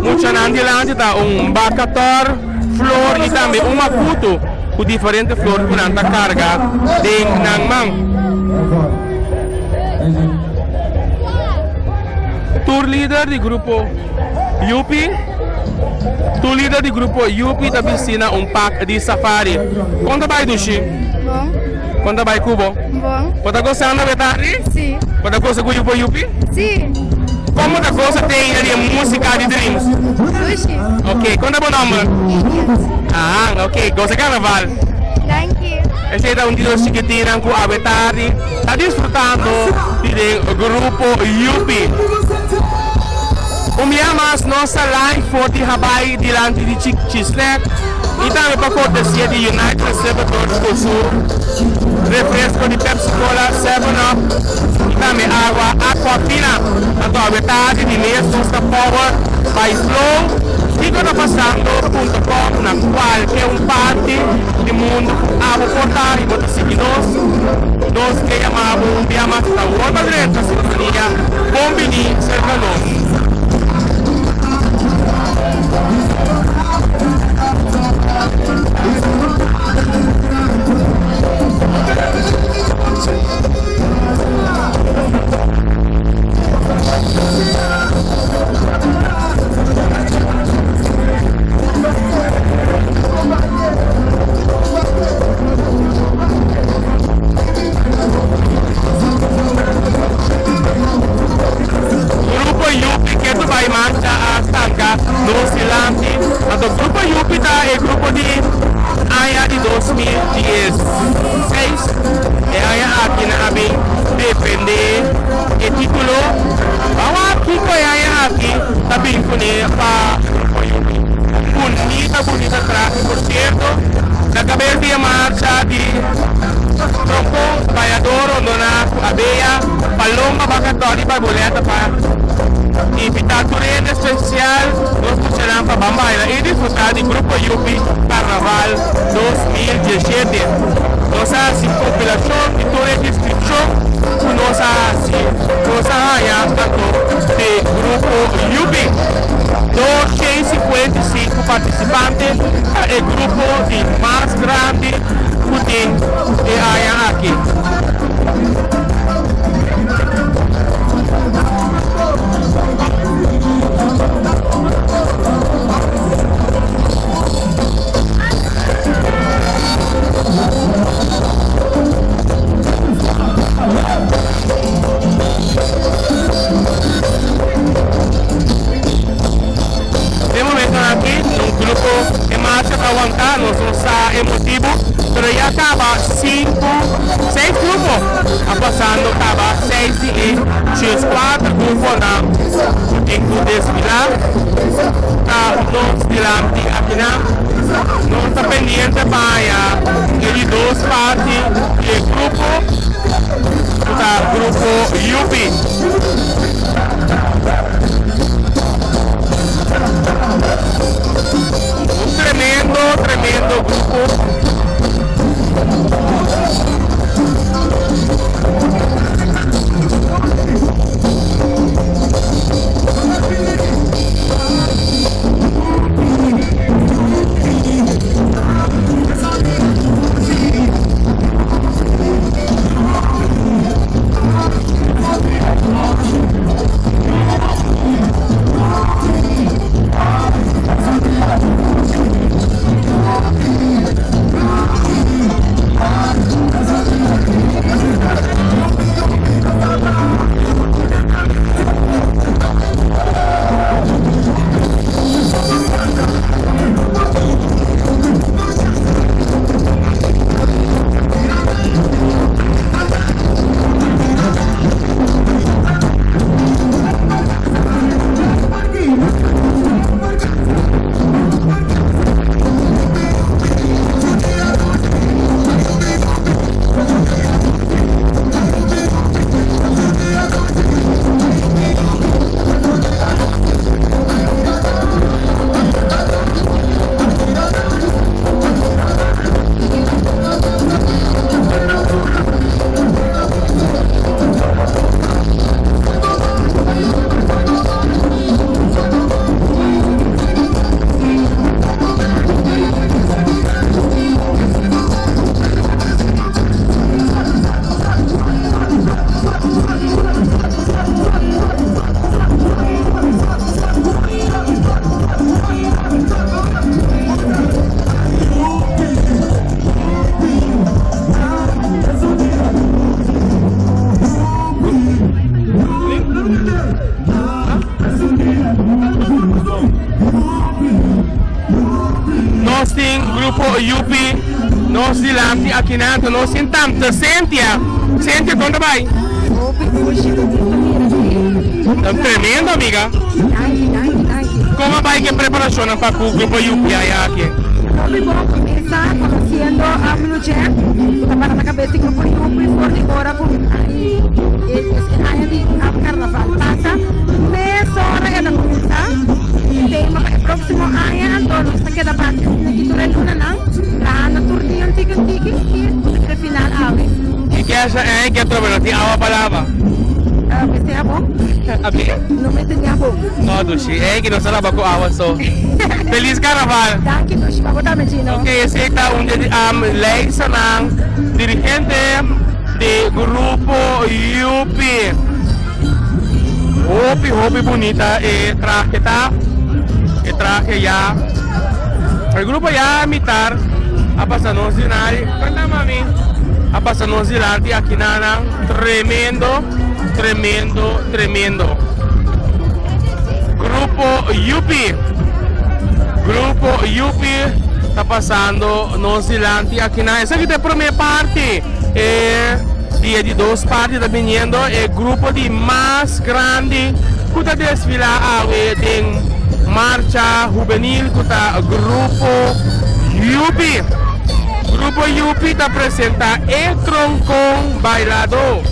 muchanan dilanti ta un bakatòr, flor i tambe un makutu ku diferente flor ku nan ta karga den nan man. Tur lider di grupo Yupi Tur lider di grupo Yupi ta bisti na un pak di safari. Kon ta bai Dushi? Bon. Kon ta bai ku bo? Bon. Bo ta gosando be tardi? Si. Bo ta gosa ku Yupo Yupi? Si. Kon bo ta gosa tene di e musika di Dreams? Dushi. Ok, kon ta bo nomber? Elias. Ah, ok, gosa karnaval. Danki. Esei ta un di nos chikitinnan ku awe tardi ta disfrutando di den grupo Yupi. Un bia mas nos ta live for di Habaai dilanti di Chick Chisnet y tambe pa cortesia di United Reservadores cu su refresco di Pepsi Cola, Seven Up y tambe agua Aquafina. Anto awe tardi di mes nos ta powered by Flow. Kico ta pasando punto com na cualke un parti di mundo cu abo por ta y bo ta sigui nos. Nos ke yama bo un bia mas ta worba drenta sintonia. Bon bini cerca nos. Grupo Yupi ke ta bai marcha a stanka nos dilanti. Anto Grupo Yupi ta e grupo di aña di 2016. E aña aki nan a bin defende e titulo. Ban wak kiko e aña aki ta bin kuné pa Grupo Yupi. Bunita bunita trahe por sierto. Na kabes di e marcha di Trompon, Bayador, Rondona ku Abeya, Palomba, Bakatò di Barbuleta pa invitá tur hende spesial nos muchanan pa ban baila i disfrutá di Grupo Yupi Karnaval 2017. Nos a hasi kompilashon di tur e deskripshon ku nos a hasi, nos a haña anto di Grupo Yupi. 255 partisipante ta e grupo di mas grandi ku tin e aña aki. grupo e marcha ta wantá, nos no sa e motibu, pero ya kaba sinku, seis grupo a pasando kaba seis di e dieskuater gruponan ku tin ku desfilá ta nos dilanti akinan. Nos ta pendiente pa haña e di dos parti di e grupo ku ta grupo Yupi. Un tremendo, tremendo grupo. Nos tin grupo Yupi nos dilanti akinan ta nos tin tante Cynthia. Cynthia kon ta bai? Ta tremendo amiga. Kon a bai ke preparashonnan pa ku grupo Yupi aya aki? Hopi bon kumesa konosiendo a Blue Jack ku ta para na kabes di grupo Yupi for di ora ku e aña di karnaval pasa mesora e ta kuminsá e tema pa e próksimo aña anto nos ta keda bati asina aki tur e lunanan trahando tur dia un tiki un tiki i e final awe. I kesha ei ke atrobe no tin awa pa laba? Mester habon. Abi? No mester ni habon. No dushi, ei ke nos ta laba ku awa so. Feliz Carnaval! Danki dushi, pa bo tambe Gino. Ok, esei ta un di e leisanan dirigente di Grupo Yupi. Hopi hopi bunita e trahe ta. E trahe ya. E grupo ya mitar a pasa nos dinari. Kanta mami. A pasa nos dilanti aki nanan. Tremendo, tremendo, tremendo. Grupo Yupi. Grupo Yupi ta pasando nos dilanti aki nan. Esaki ta e prome parti. E dia di dos parti ta biniendo e grupo di mas grandi ku ta desfila awe den marcha hubenil ku ta Grupo Yupi. Grupo Yupi ta presenta e Troncon Bailado.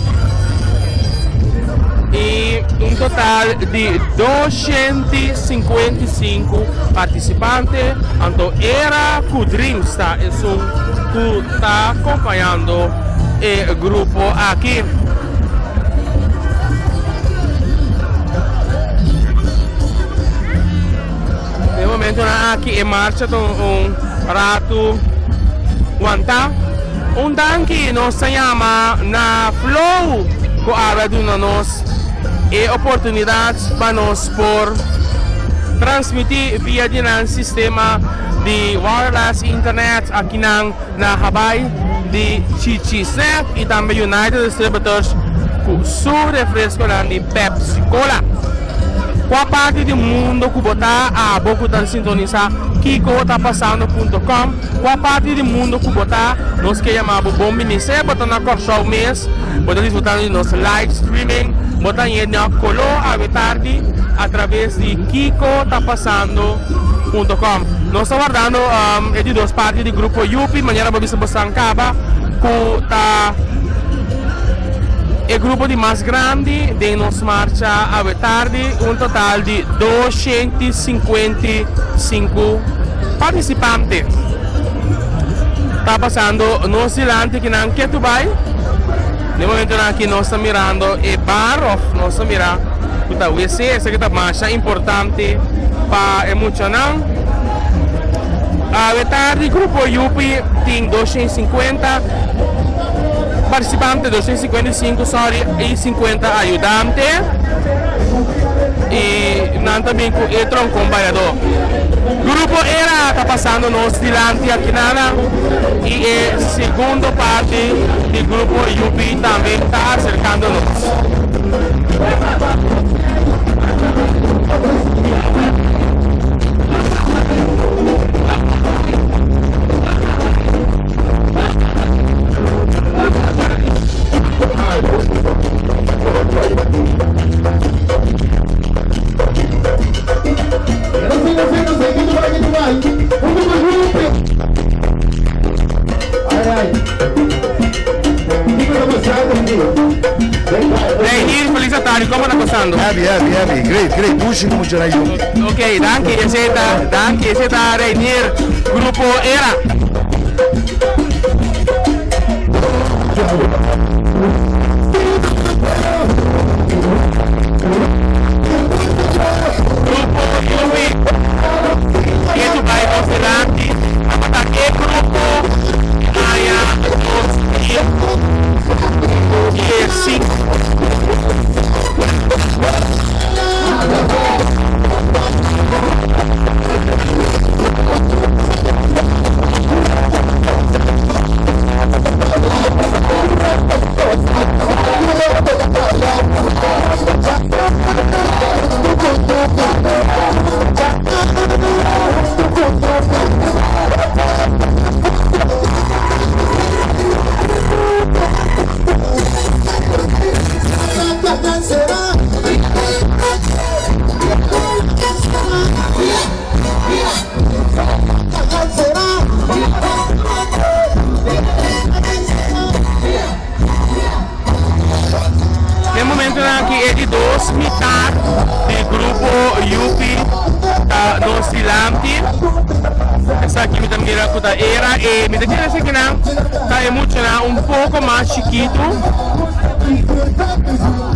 I un total di 255 partisipante, anto Era ku Dreams ta esun ku ta acompañando e grupo aki. Den momentonan aki e marcha ta un ratu wanta. Un danki nos ta yama na Flow ku awe a duna nos e oportunidat pa nos por transmiti via di nan sistema di wireless internet akinan na Habaai di Chichi Snack y tambe United Distributors cu su refresconan di Pepsi Cola. Kua parti di mundo ku bo ta abo ku ta sintonisá Kiko Ta Pasando punto com? Kua parti di mundo ku bo ta, nos ke yama bo bon bini. Sea bo ta na Kòrsou mes, bo ta disfrutando di nos live streaming, bo ta yendo koló awe tardi a traves di Kiko Ta Pasando punto com. Nos ta wardando e di dos parti di grupo Yupi, manera bo bisa bosan kaba ku ta e grupo di mas grandi den nos marcha awe tardi, un total di 255 partisipante ta pasando nos dilanti kinan ketu bai. Den momentonan aki nos ta mirando e bar of nos ta mira ku ta wc, esaki ta masha importante pa e muchanan. Awe tardi grupo Yupi tin 250 participante, 255 sorry, y 50 ayudante. Y nan ta bin cu e troncon bailador. Grupo Era ta pasando nos dilanti aki nana y e segundo parti di Grupo Yupi tambe ta acercando nos. Reinier, feliz tarde. Como ta pasando? Happy, happy, happy. Great, great. Dushi como chora yo. Ok, danki. Ese ta, danki. Ese ta Reinier, Grupo Era. Grupo Yupi, Ketu bai nos dilanti, tabata e grupo aña 2015. Den momentonan aki e di dos mitar di grupo Yupi ta nos dilanti. Esaki mi ta mira ku ta era e mi ta kere esakinan ta e muchanan un poko mas chikitu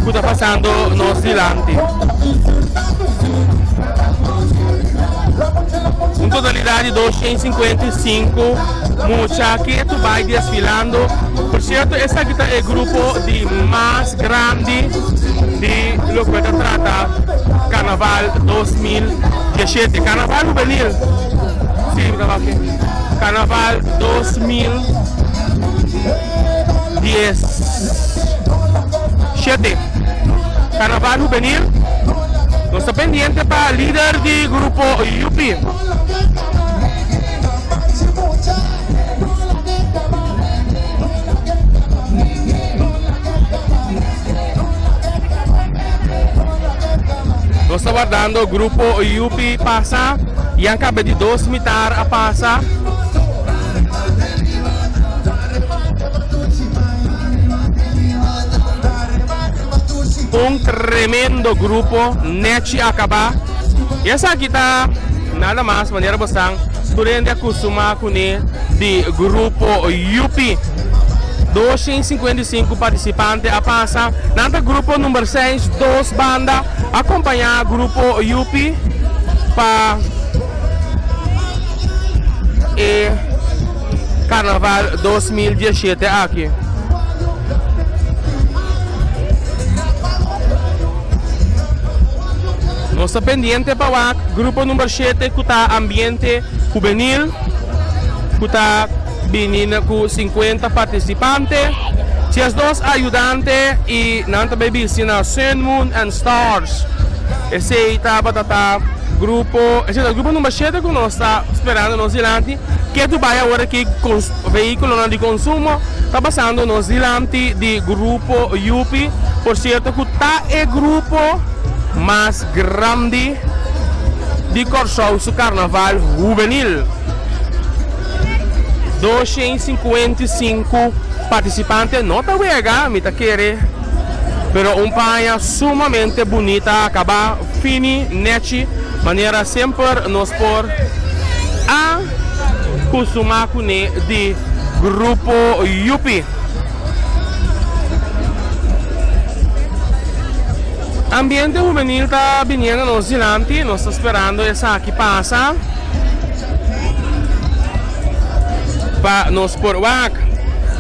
ku ta pasando nos dilanti. Un totalidat di 255 mucha ketu bai desfilando. Por cierto, esaki ta e grupo di mas grandi di loke ta trata Carnaval 2017. Carnaval Juvenil. Sí, mi ta wak. Carnaval 2017. Carnaval Juvenil. Nos ta pendiente pa lider di grupo Yupi. Nos ta wardando grupo Yupi pasa. Yan cabe di dos mitar a pasa. Un tremendo grupo nechi acaba. Y esaki ta nada mas manera bosnan tur hende a custuma cune di grupo Yupi. 255 participante a pasa. Nan ta grupo number 6, dos banda acompaña grupo Yupi pa e Carnaval 2017 aki. Nos ta pendiente pa wak grupo number 7 ku ta ambiente hubenil ku ta bini ku 50 partisipante. 12 ayudante i nan ta bai bisti na Sun, Moon and Stars. Esei tabata ta grupo, esei ta grupo number shete ku nos ta sperando nos dilanti. Ke tu bai awor aki vehíkulonan di konsumo ta pasando nos dilanti di grupo Yupi. Por sierto ku ta e grupo mas grandi di Kòrsou su karnaval hubenil. 255 partisipante no ta wega, mi ta kere, pero un paña sumamente bunita akabá fini, nechi, manera semper nos por a kustumá kuné di Grupo Yupi. Ambiente hubenil ta biniendo nos dilanti, nos ta sperando esaki pasa pa nos por wak.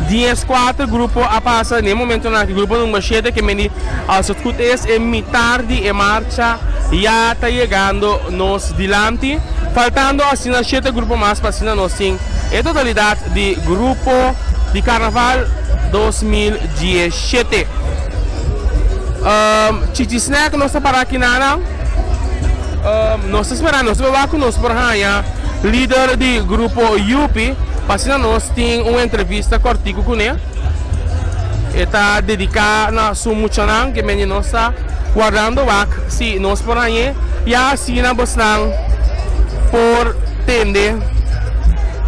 14 grupo a pasa den e momentonan aki, grupo number shete ke meni als het goed is e mitar di e marcha ya ta yegando nos dilanti, faltando asina shete grupo mas pa asina nos tin e totalidat di grupo di Carnaval 2017. Chichi Snack nos ta para aki nana. Nos ta spera nos ta wak ku nos por haña lider di grupo Yupi pa asina nos tin un entrevista kòrtiku kuné. E ta dediká na su muchanan ke mende nos ta wardando wak si nos por hañ'é ya asina bosnan por tende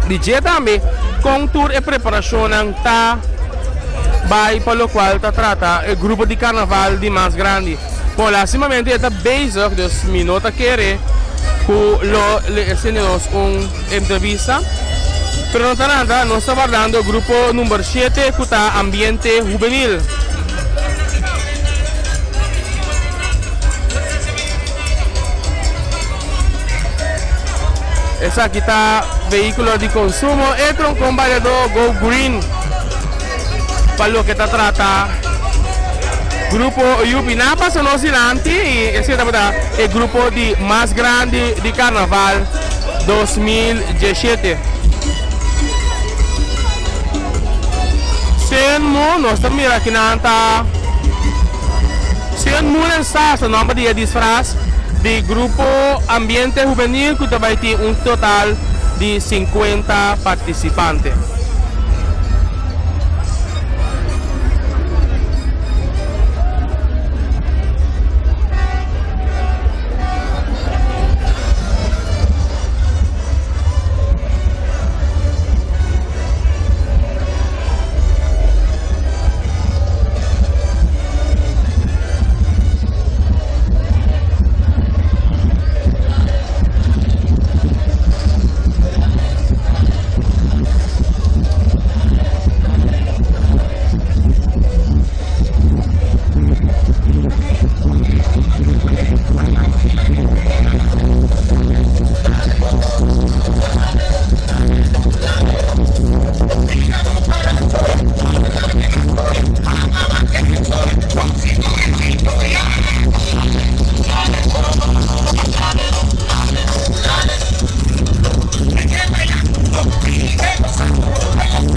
di dje tambe kon tur e preparashonnan ta bai pa lokual ta trata e grupo di karnaval di mas grandi. Bon, lastimamente e ta bezig, dus mi no ta kere ku lo esende nos un entrevista. Pero no ta nada, nos ta wardando grupo number shete ku ta Ambiente Hubenil. Esaki ta vehículo di consumo e troncon bailadó Go Green pa loke ta trata grupo Yupi. Nan a pasa nos dilanti y esei tabata e grupo di mas grandi di Carnaval 2017. Senmu, nos ta mira aki nan ta Sean Moon and Stars ta nomber di e disfraz di Grupo Ambiente Hubenil ku ta bai tin un total di 50 partisipante.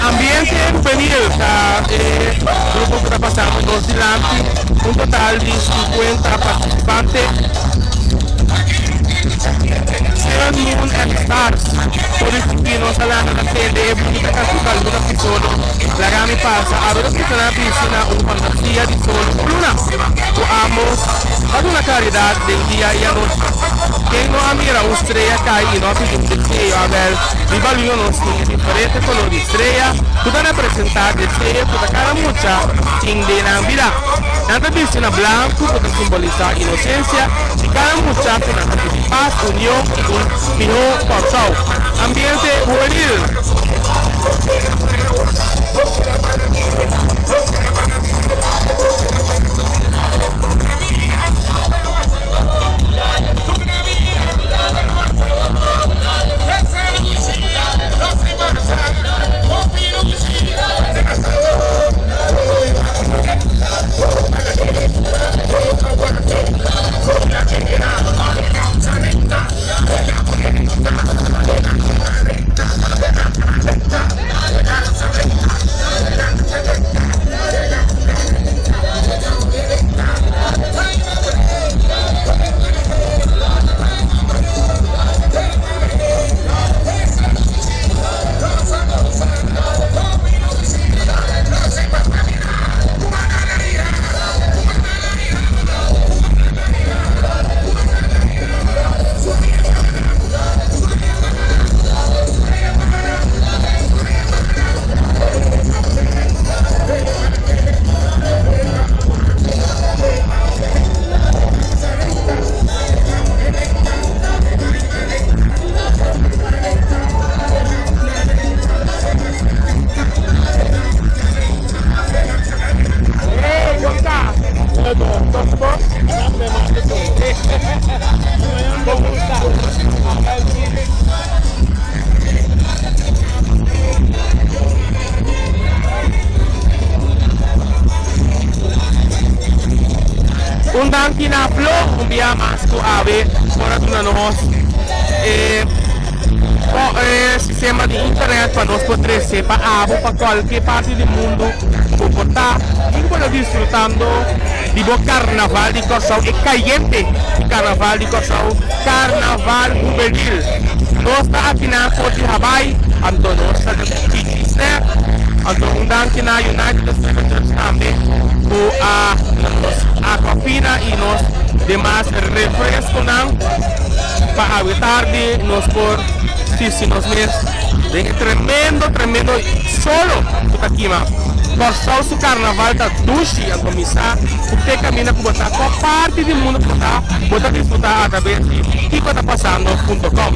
Ambiente Juvenil ta e grupo ku ta pasando nos dilanti, un total di 50 partisipante. Sun, Moon and Stars por distinguí nos a landa na tende e bunita kantika Luna si Solo Laga mi pasa. Awe nos kita na bisti na un fantasia di solo ku luna ku ambos ta duna klaridat den dia i anochi. Ken no a mira un strea kai i no a pidi un deseo? Awel, riba luna nos tin e diferente kolor di strea ku ta representá deseo ku ta kada mucha tin den nan bida. Nan ta bisti na blanku ku ta simbolisá inosensia di kada mucha ku nan ta pidi pas, union i un mihó Kòrsou. Ambiente hubenil. danki na Flo un bia mas ku awe por a duna nos e e sistema di internet pa nos por trese pa abo pa kualke parti di mundu ku por ta i ku bo ta disfrutando di bo karnaval di Kòrsou e kayente karnaval di Kòrsou karnaval hubenil. Nos ta akinan for di Hawaii anto nos ta Chichi Snack anto un danki na United Distributors tambe ku a duna nos aquafina i nos demas refresconan pa awe tardi nos por sisti nos mes den e tremendo tremendo solo ku ta kima. Kòrsou su karnaval ta dushi anto mi sa ku te kaminda ku bo ta kua parti di mundu ku bo ta bo ta disfruta atrabes di kikotapasando punto com.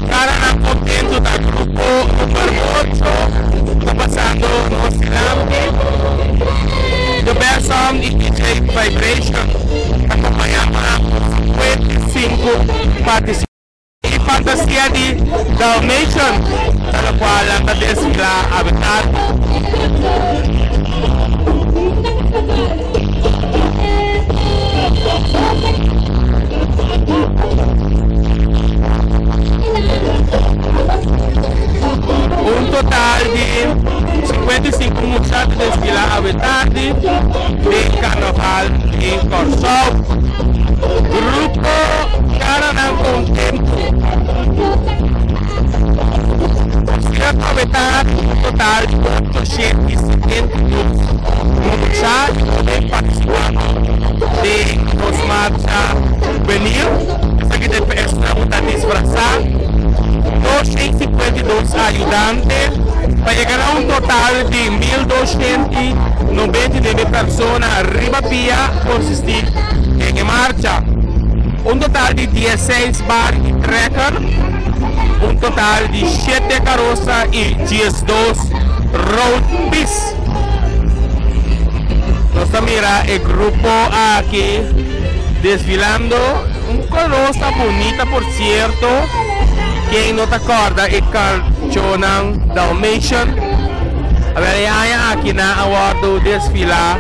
Caranan contento ta grupo number ocho ta pasando nos dilanti. The Best Sound y DJ Vibration ta acompaña pa 55 participantes. E fantasia di Dalmatian ta locual nan ta desfila awe tardi. Un total di 55 mucha ta desfila awe tardi den Carnaval di Kòrsou. tabata un total di 872 mucha y hoben participando den nos marcha juvenil. Esaki ta e personanan cu ta disfrasa. 252 ayudante pa yega na un total di 1299 persona riba pia consisti den e marcha. Un total di dieseis bar y trekker, un total di shete karosa y 12 road bis. Nos ta mira e grupo aki desfilando, un karosa bunita por cierto, ken no ta corda e karchonan Dalmatian? Awel e aña aki nan a wordo desfila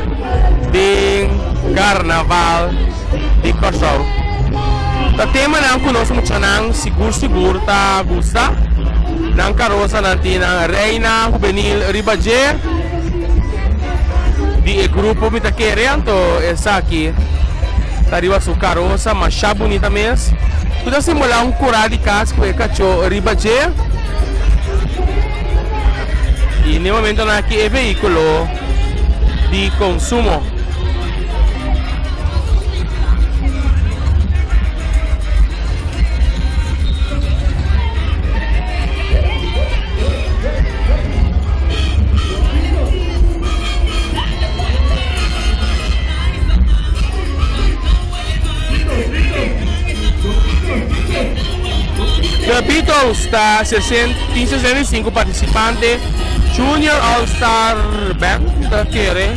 den Carnaval di Kòrsou. Ta temanan ku nos muchanan sigur sigur ta gusta. Nan karosanan tin nan Reina Hubenil riba dje di e grupo mi ta kere anto esaki ta riba su karosa masha bunita mes ku ta simbolá un kura di kas ku e kachó riba dje i n'e momentonan aki e vehíkulo di konsumo. The Beatles ta tin 65 participante. Junior All Star Band ta kere.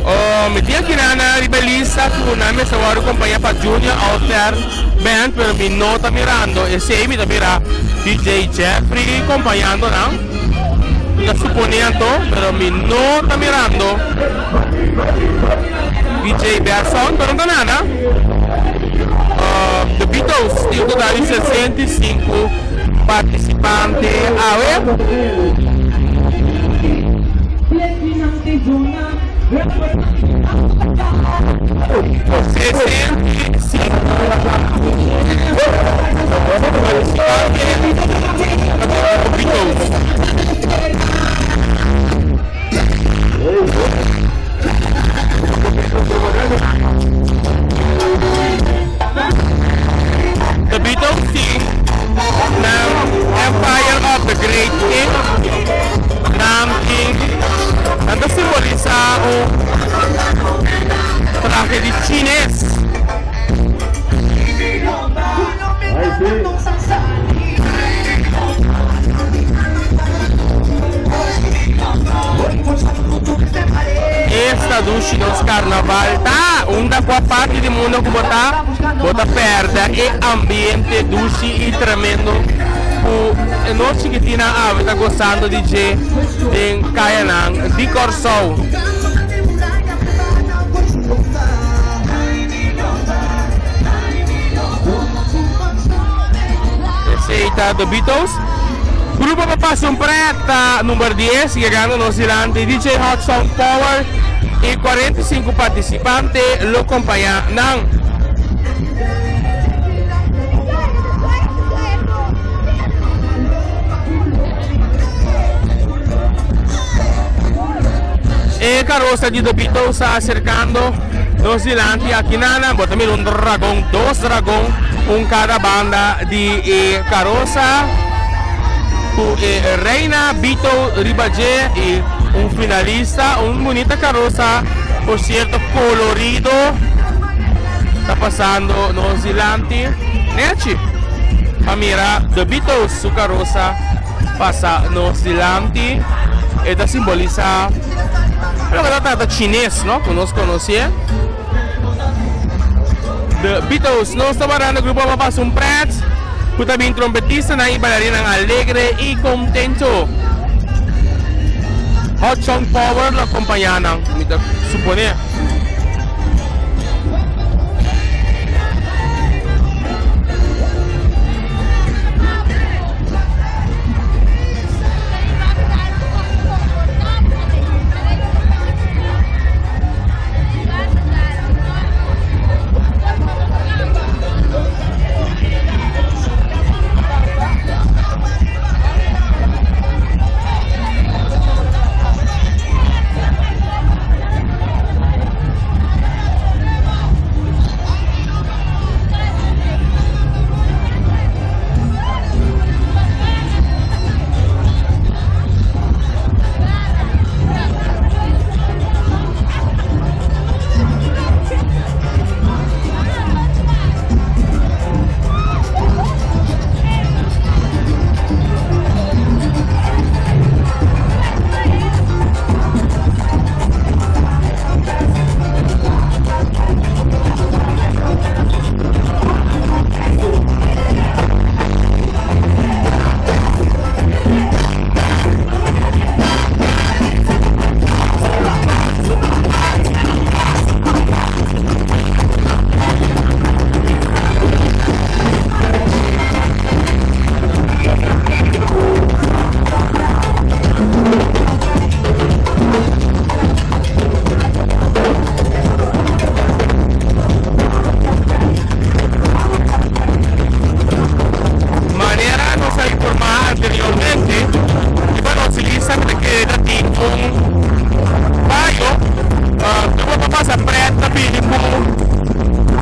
Oh, mi tin aki na riba lista ku nan mester wòrdu kompañá pa Junior All Star Band, pero mi no ta mirando esei, mi ta mira DJ Jeffrey kompañando nan. Mi ta suponé anto, pero mi no ta mirando DJ Berson, pero no ta nada. The Beatles tin un total di 65 participante awe. The Beatles tin nan Empire of the Great King. Nan tin, nan ta simbolisa un trahe di chines. Esta dushi nos carnaval ta unda cua parti di mundo cu bo ta, bo ta perde e ambiente dushi y tremendo cu nos chikitinnan awe ta gozando di dje den cayanan di Corsou. Esey ta The Beatles. Grupo pa pasa un pret ta number 10 yegando nos dilanti DJ Hot Sound Power y 45 participante lo compaña nan. E carosa di The Beatles ta acercando nos dilanti aki nana. Bo ta mira un dragon, dos dragon, un cada banda di e carosa cu e reina Beatle riba dje y un finalista, un bunita carosa, por cierto colorido, ta pasando nos dilanti. Nechi pa mira The Beatles su carosa pasa nos dilanti. E ta simbolisa loke ta trata chines, no? Ku nos konosé. The Beatles. Nos ta warando grupo pa pasa un pret ku ta bin trompetistanan i bailarinan alegre i kontento. Hot Song Power lo akompañá nan, mi ta suponé. Pret ta bini ku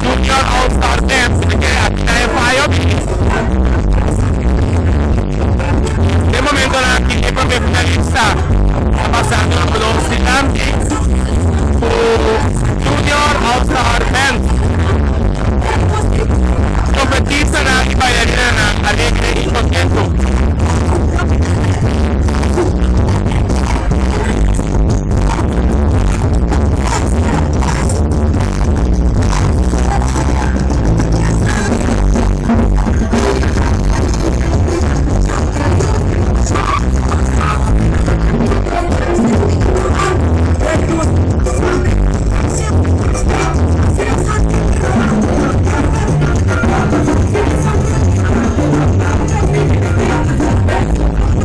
Junior All Star Band. Mi ta kere aki na e fayo bini. Den momentonan aki e prome finalista ta pasando na nos dilanti ku Junior All Star Band. Trompetistanan i bailarinanan alegre i contento.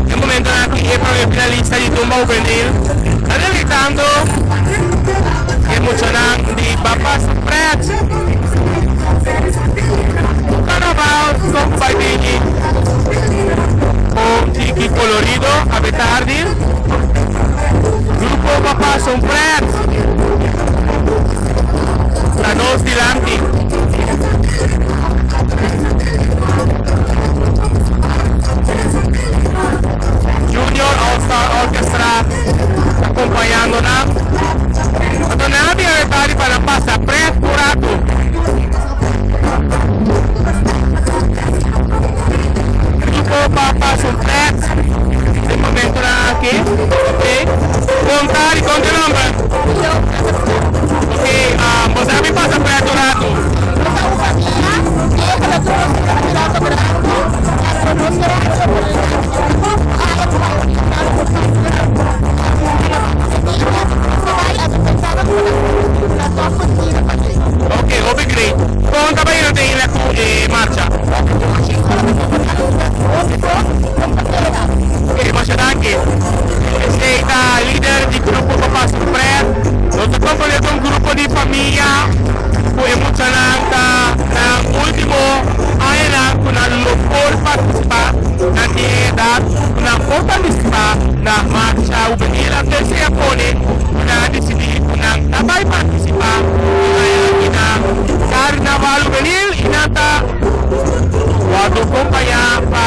E momentonan aki e prome finalista di Tumba Juvenil ta deleitando e muchanan di Papas Pret. Un carnaval con cu bay bini un tiki colorido awe tardi. Grupo Papas un Pret ta nos dilanti. Junior All Star Orchestra ta acompañando nan. Anto nan a bira e tardi pa nan pasa pret un rato. Grupo pa pasa un pret den momentonan aki. Ok. Bon tardi, con te nomber? Ok, bo sa mi pasa pret un rato. Ok, hopi great. Kon ta bay den la ku e marcha? Ok, masha danki. Esey ta lider di grupo pa pasa pret. Nos ta kompone ku un grupo di famia ku e muchanan ta nan ultimo añanan ku nan lo por partisipá. Nan tin e edat ku nan por partisipá na marcha hubenil. Anto esei a pone ku nan a disidí ku nan ta bai partisipá e aña aki na Karnaval Hubenil i nan ta wòrdu kompañá pa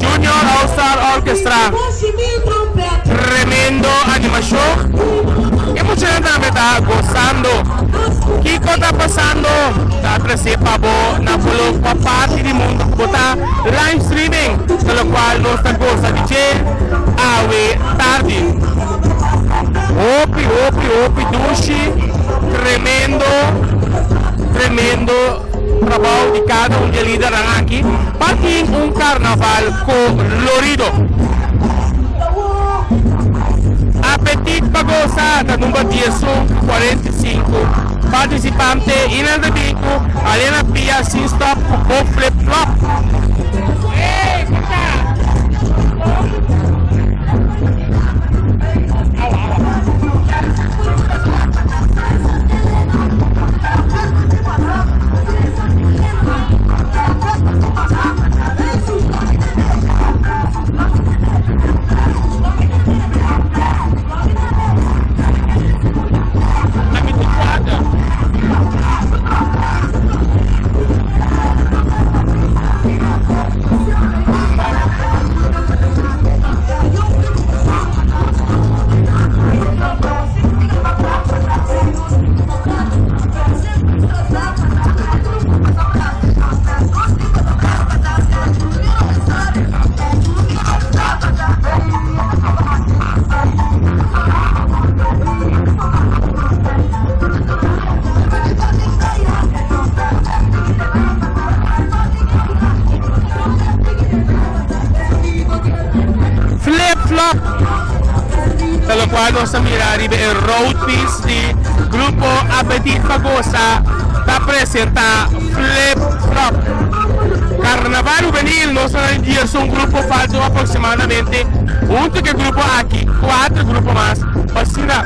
Junior All Star Orchestra. Tremendo animashon. E muchanan tambe ta gosando. Kiko ta pasando? Ta trese pa bo na Bolog pa parti di mundo ku bo ta live streaming, ta lokual nos ta gosa di dje awe tardi. Hopi hopi hopi dushi, tremendo tremendo trabou di kada un di e lidernan aki pa tin un karnaval kolorido. Apetit pa gosa ta number 11 ku 45 partisipante i nan ta bin ku alena pia sin stop ku bo flip flop. Flip flop ta locual nos ta mira riba e road piece di Grupo Apetit pa Goza ta presenta Flip Flop. Carnaval Juvenil nos ta na diesun grupo falta aproximadamente hunto cu e grupo aki cuatro grupo mas pa asina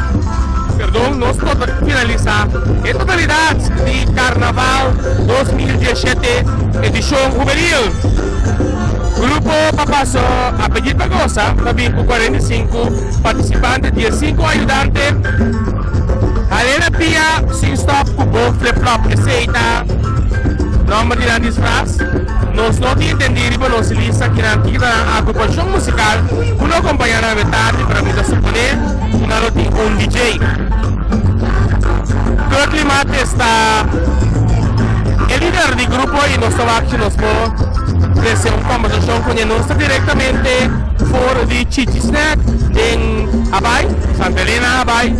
perdon nos por finalisa e totalidad di Carnaval 2017 edicion Juvenil. Grupo pa paso Apetit pa Goza ta bin cu 45 participante, 15 ayudante. pia sin stop ku bo flip flop esei ta nomber di nan disfraz. Nos no tin entendi riba nos lista kinan kita nan agrupashon musikal ku lo akompaña nan awe tardi pero mi ta supone ku nan lo tin un DJ. Curtly Mates ta e lider di grupo y nos ta wak si nos por trece un conversacion con e. Nos ta directamente for di Chichi Snack den Habaai, Santa Elena Habaai.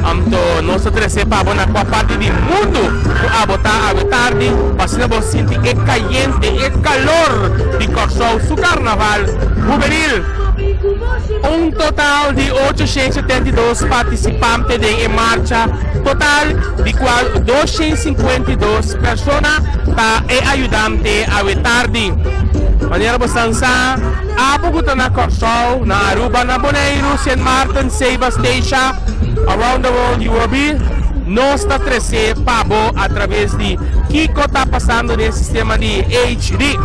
Anto nos ta trece pa bo na cua parti di mundo cu abo ta awe tardi pa asina bo sinti e cayente, e calor di Corsou su carnaval hubenil. Un total di 872 participante den e marcha total, di cual 252 persona ta e ayudante awe tardi. Manera bo san sa, abo cu ta na Corsou, na Aruba, na Boneiru, Sint Maarten, Saba, Statia, around the world you will be, nos ta trece pa bo a traves di kico ta pasando den sistema di HD.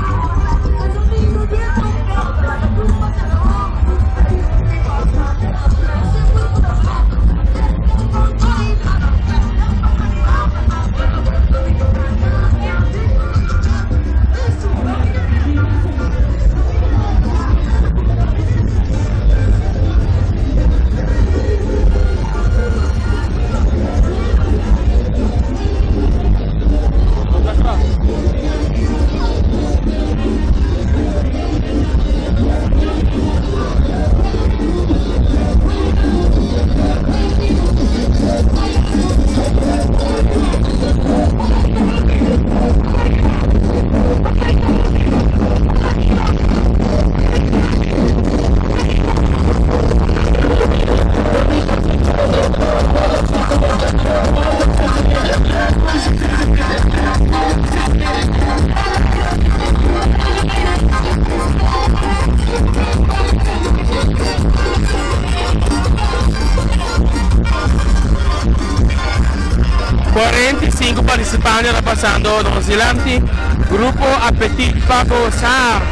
45 participante ta pasando nos dilanti. Grupo Apetit pa Gozar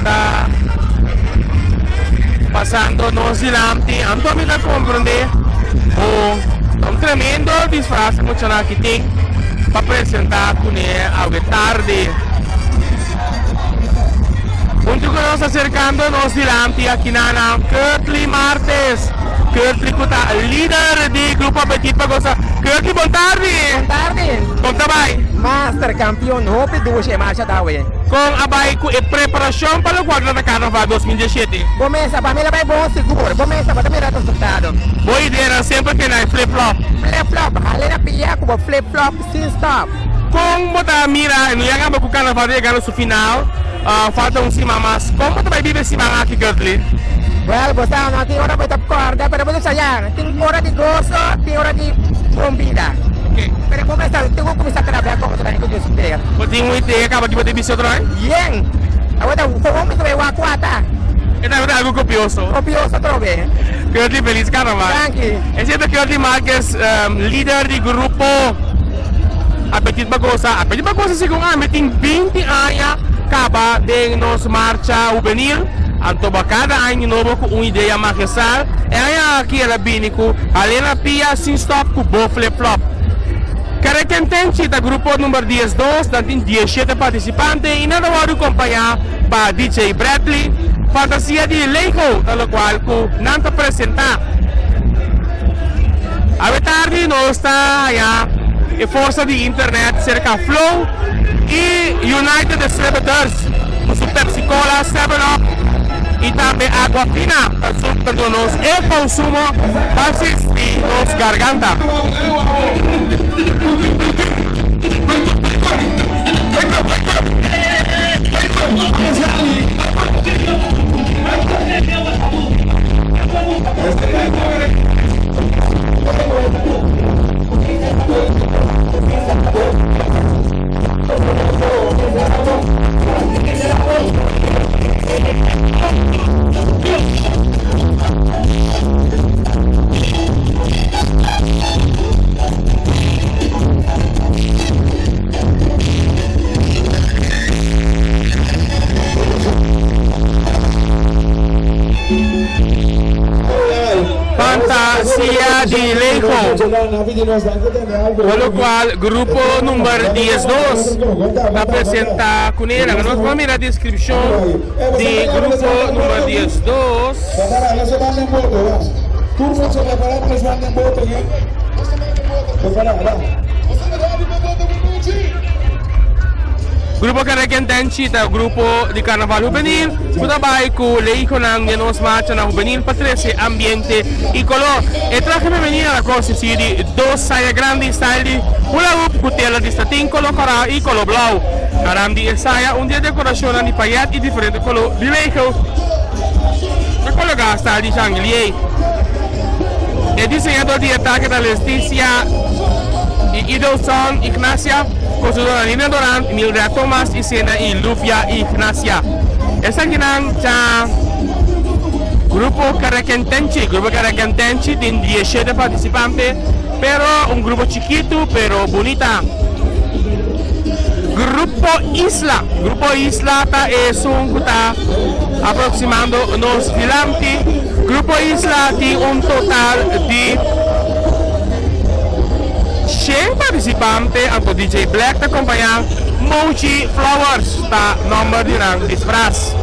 ta pasando nos dilanti. Anto mi ta comprende cu ta un tremendo disfraz muchanan aki tin pa presenta cune awe tardi. Hunto cu nos acercando nos dilanti aki na nan Curtly Martes. Curtly cu ta lider di Grupo Apetit pa Goza. Curtly bon tardi. Bon tardi. Con ta bay? Master campeon hopi dushi e marcha ta awe. Con a bay cu e preparacion pa locual ta Carnaval 2017? Bo mesa pa mi la bay bon sigur. Bo mesa bo ta mira resultado. Bo ideanan semper keda e flip flop. Flip flop, hale na pia cu bo flip flop sin stop. Kon bo ta mira, no ya kaba ku karnaval ta yega na su final, falta un siman mas, kon bo ta bai biba e siman aki, Gertly? Well, bo sa no tin ora bo ta kòrda, pero bo ta sayá. Tin ora di goso, tin ora di bon bida. Pero bo mester tin ku kuminsá trabahá komo otro aña ku Dios kier. Bo tin un idea kaba ki bo ta bisa otro aña? Yen! Awor ta komo mi ta bai wak kuata. E ta algu kopioso. Kopioso atrobe. Gertly, felis karnaval. Danki. Esei ta Gertly Marquez, lider di grupo. Apetit pa gosa, apetit pa gosa segun ami tin 20 aña kaba den nos marcha hubenil, anto bo kada aña di nobo ku un idea magistral, e aña aki el a bini ku Halena Pia sin stop ku bo flip flop. Kerekentenchi ta grupo number 12, nan tin 17 partisipante i nan ta wòrdu kompañá pa DJ Bradley. Fantasia di Lego ta lokual ku nan ta presentá. Awe tardi nos ta haña e forsa di internet serka Flow i United Distributors ku su Pepsi Cola, Seven Up i tambe Agua Fina ta ta duna nos e konsumo pa asisti nos garganta. Cortesia di Lego. Por lo cual grupo number 12 ta presenta cune. Laga nos por mira descripcion di grupo number 12. Grupo Karekentenchi ta grupo di Carnaval Hubenil ku ta bai ku lehigonan den nos marchanan hubenil pa trese ambiente i kolor. E trahe femenino ta konsistí di dos saya grandi style di hula hoop ku tela di satin koló kòrá i koló blou. Na ram di e saya un di e dekorashonnan di payèt i diferente koló di leigo ta kologá style di chandelier. E diseñador di e trahe ta Leticia i Idelson Ignacia. Konsultora Nina Dorant, Mildred Thomas i Sena i Lufia Ignacia. Esakinan ta Grupo Karekentenchi. Grupo Karekentenchi tin dieshete partisipante, pero un grupo chikitu pero bunita. Grupo Isla. Grupo Isla ta esun ku ta aproximando nos dilanti. Grupo Isla tin un total di Shen partisipante anto DJ Black ta kompañá Mochi Flowers ta nòmber di nan disfras.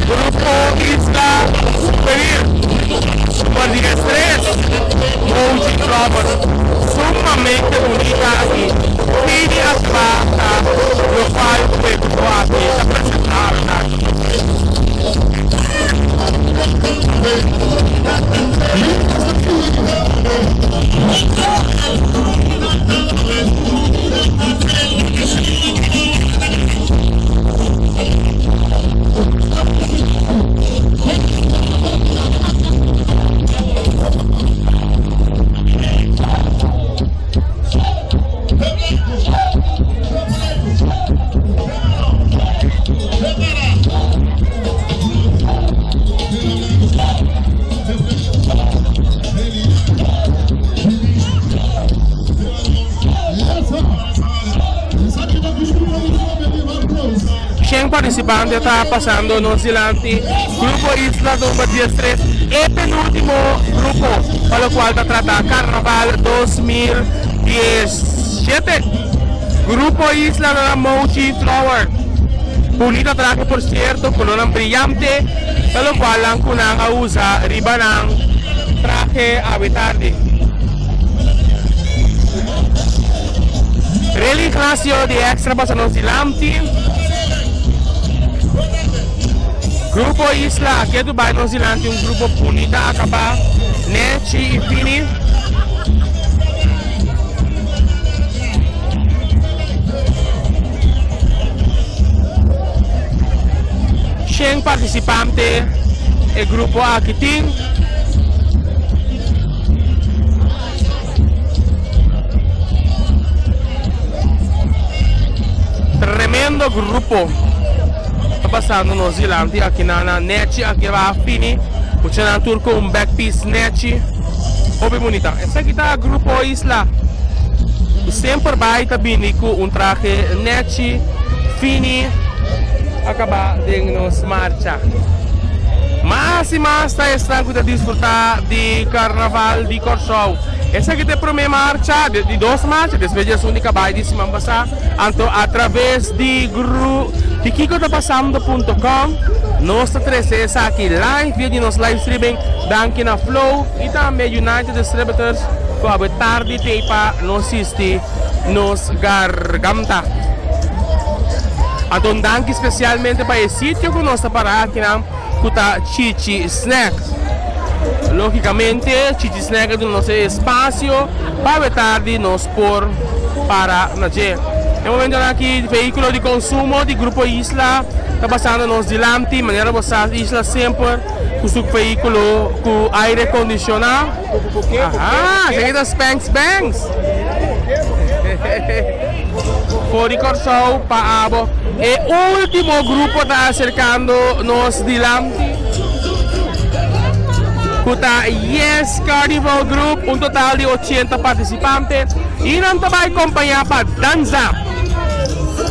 Grupo Isla Souvenir Super 13 Moji Flowers sumamente bunita aki. Pidi a spa ta locual cu e grupo aki ta presenta awe. Shen participante ta pasando nos dilanti. Grupo Isla number 13, e penultimo grupo pa locual ta trata Carnaval 2017. Grupo Isla na Mochi Flower. Bunita traje por cierto, colornan brillante, ta locual nan cu nan a usa riba nan traje awe tardi. Relly Ignacio di Extra pasa nos dilanti. Grupo Isla aki a Dubai nos dilanti un grupo bunita acaba, nechi y fini. Shen participante e grupo aki tin. Tremendo grupo ta pasando nos dilanti aki na na nechi aki ba fini muchanan tur cu un back piece nechi hopi bunita esaki ta grupo Isla cu semper bay ta bini cu un trahe nechi fini. a kaba den nos marcha. Mas i mas ta esnan ku ta disfrutá di Karnaval di Kòrsou. Esaki ta e promé marcha, di dos marcha, despues di esun di kabai di siman pasá. Anto atraves di gru di Kiko Ta Pasando punto com nos ta trese esaki live via di nos live streaming. Danki na Flow i tambe United Distributors ku awe tardi t'ei pa nos sisti nos garganta. Anto un danki spesialmente pa e sitio ku nos ta para akinan ku ta Chichi Snack. Lógikamente Chichi Snack a duna nos e espasio pa awe tardi nos por para na dje. E momentonan aki vehíkulo di konsumo di Grupo Isla ta pasando nos dilanti. Manera bo sa Isla semper ku su vehíkulo ku aire kondishoná. Aha, esaki ta Spanx Banks. For di Kòrsou pa abo. E último grupo ta aserkando nos dilanti ku ta Yes Carnival Group, un total di ochenta partisipante i nan ta bai kompañá pa danza.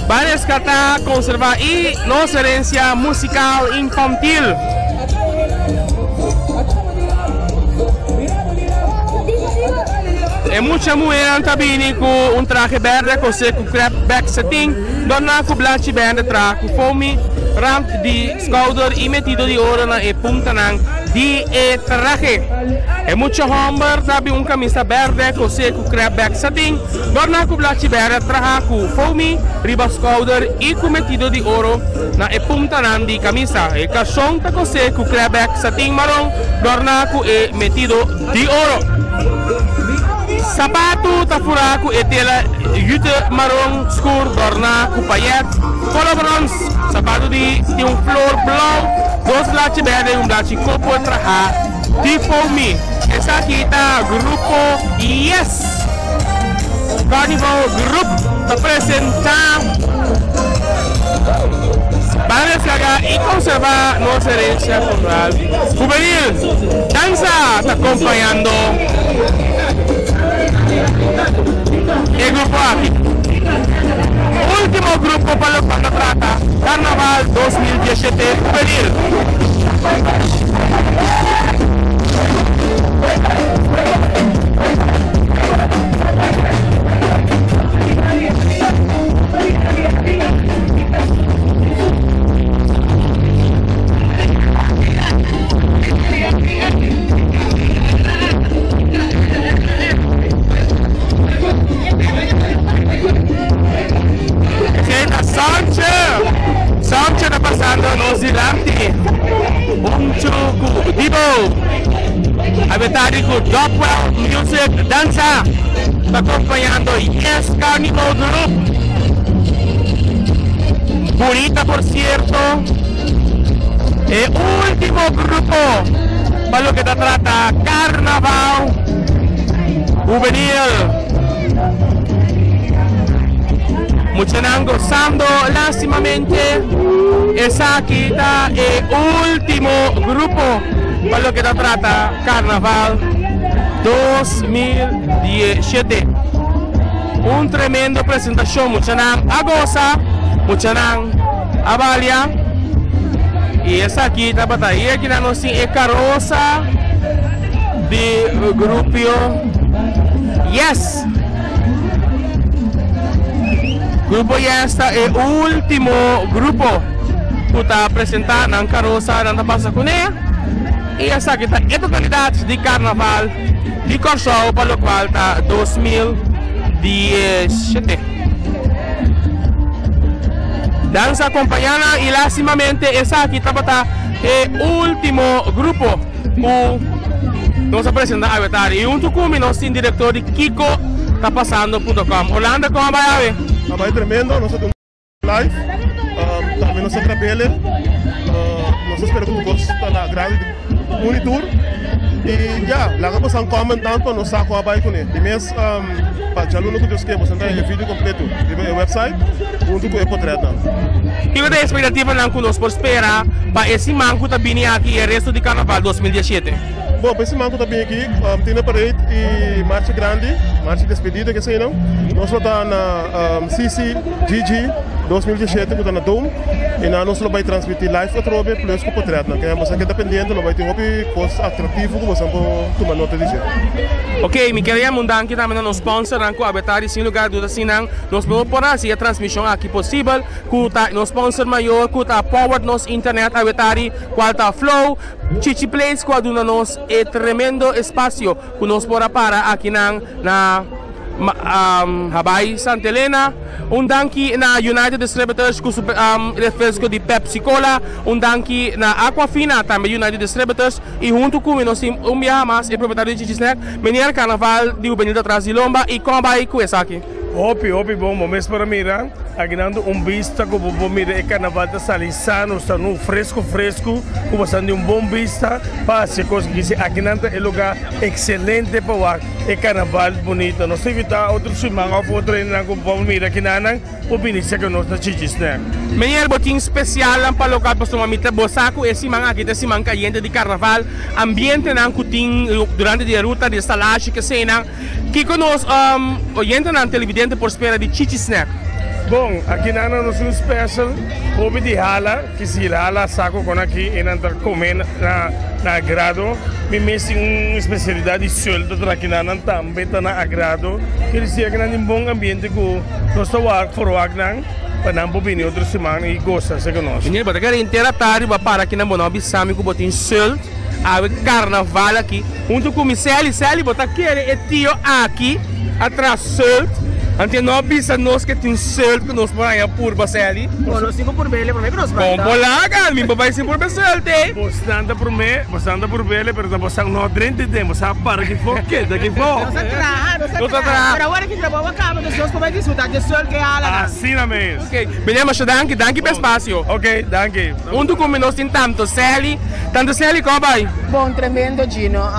Bai reskatá, konservá i nos herensia musikal infantil. E mucha muhernan ta bini ku un trahe berde kosé ku krep bek satin, dorná ku blachi berde traha ku foamy rand di skouder i metido di oro na e puntanan di e trahe. E mucha hòmber ta bin un kamisa berde kosé ku krep bek satin, dorná ku blachi berde traha ku foamy riba skouder i ku metido di oro na e puntanan di kamisa. E karson ta kosé ku krep bek satin maron dorná ku e metido di oro. Sapatu ta furá ku e tela yute maron skur dòrná ku payèt kolo bròns. Sapatu di tin un flor blou, dos blachi bèrdè i un blachi kopo trahá di foamy. Esaki ta Grupo Yes Carnival Group ta presentá. Ban deskargá i konservá nos herensia kultural hubenil. Danza ta kompañando e grupo aki. Ultimo grupo pa lokual ta trata Karnaval 2017 Hubenil. Esei ta Sanche! Sanche ta pasando nos dilanti huntu ku Dibo. Abetadi ku Dopwell Music Danza ta acompañando Yes Carnival Group. Bonita por cierto. E último grupo pa loke ta trata Carnaval Juvenil. Muchanan gozando lastimamente. Esaki ta e último grupo pa loke ta trata Carnaval 2017. Un tremendo presentacion. Muchanan a goza, muchanan a balia. Y esaki tabata. Y aki nan nos tin e carosa di grupio Yes. Grupo Yes ta e ultimo grupo cu ta presenta nan carosa, nan ta pasa cune. Y esaki ta e totalidad di Carnaval di Kòrsou pa lokual ta 2017. Danza acompaña nan y lastimamente esaki tabata e ultimo grupo cu nos a presenta awe tardi. Y hunto cu mi nos tin director di Kiko Ta Pasando punto com. Orlando, con a bay awe? A bay tremendo, nos a tin un live, tambe nos a grabele, nos a spera cu tur cos ta na grado di un y tur y ya, laga boso nan comment nan pa nos sa con a bay cune. Di mes pa djaluna cu Dios ke boso ta e video completo riba e website hunto cu e potretnan. Kiko ta e expectativanan cu nos por spera pa e siman cu ta bini aki y e resto di Carnaval 2017? Bon, pa e siman ku ta bini aki, tin e parade i marcha grandi, marcha despedida ke eseinan. Nos lo ta na CCGG 2017 ku ta na Dome i nan nos lo bai transmití live atrobe plus ku potretnan. Ke boso keda pendiente lo bai tin hopi kos atraktivo ku boso por tuma nota di dje. Ok, mi ker yama un danki tambe na nos sponsornan ku a betá di sin lugar duda sin nan nos no por hasi e transmishon aki posibel ku ta nos sponsor mayor ku ta powered nos internet a betá di kual ta Flow. Chichi Place ku a duna nos e tremendo espasio ku nos por a para akinan na Habaai Santa Elena. Un danki na United Distributors ku su refresco di Pepsi Cola. Un danki na Aquafina, tambe United Distributors. I huntu ku mi nos tin un biaha mas e propietario di Chichi Snack, Meneer Carnaval di Hubenil ta tras di lomba. I kon a bai ku esaki? Hopi hopi bon, bo mes por a mira. Aki nan ta un bista ku bo por mira e karnaval ta sali sano, sano, fresku fresku, ku bo san di un bon bista pa hasi e kos ki kisi. Aki nan ta e luga ekselente pa wak e karnaval bunito. Nos ta invitá otro siman òf otro hendenan ku bo por mira kinanan por bini serka nos na Chichi Snack. Meneer bo tin spesialnan pa lokal pasobra mi ta bo sa ku e siman aki ta e siman kayente di karnaval, ambientenan ku tin durante di e ruta di stalashi keseinan. Kiko nos oyentenan televidente por spera di Chichi Snack? Bon, aki nan nos un special hopi di hala, ki si hala saco con aki e nan ta come na agrado. Mi mes tin un especialidad di suelto tra aki nan tambe ta na agrado. Quiere decir aki nan tin bon ambiente cu nos ta wak forwak nan pa nan por bini otro siman y goza cu nos. Meneer, bo ta kere henter atardi bo a para aki nan bo no a bisa mi cu bo tin sult. Awe carnaval aki hunto cu mi Sally. Sally bo ta kere e tio aki a traha sult? Anto e no a bisa nos ke tin sult ku nos por haña purba Sally. Bo no sin ku purbele prome ku nos bai Bon ta. por laga mi por bai sin purba sult ey. Bosnan ta prome, bosnan ta purbele pero ta bosnan no drenta den, bosan a para aki fo keda aki fo. Nos a traha, nos a traha. Pero awor aki trabou a kaba dus nos por bai disfruta dje sult ke hala nan. Asina mes. Ok, meneer masha danki, danki pa e spasio. Ok, danki. Hunto ku mi nos tin tanto Sally. Tanto Sally kon a bai? Bon tremendo Gino.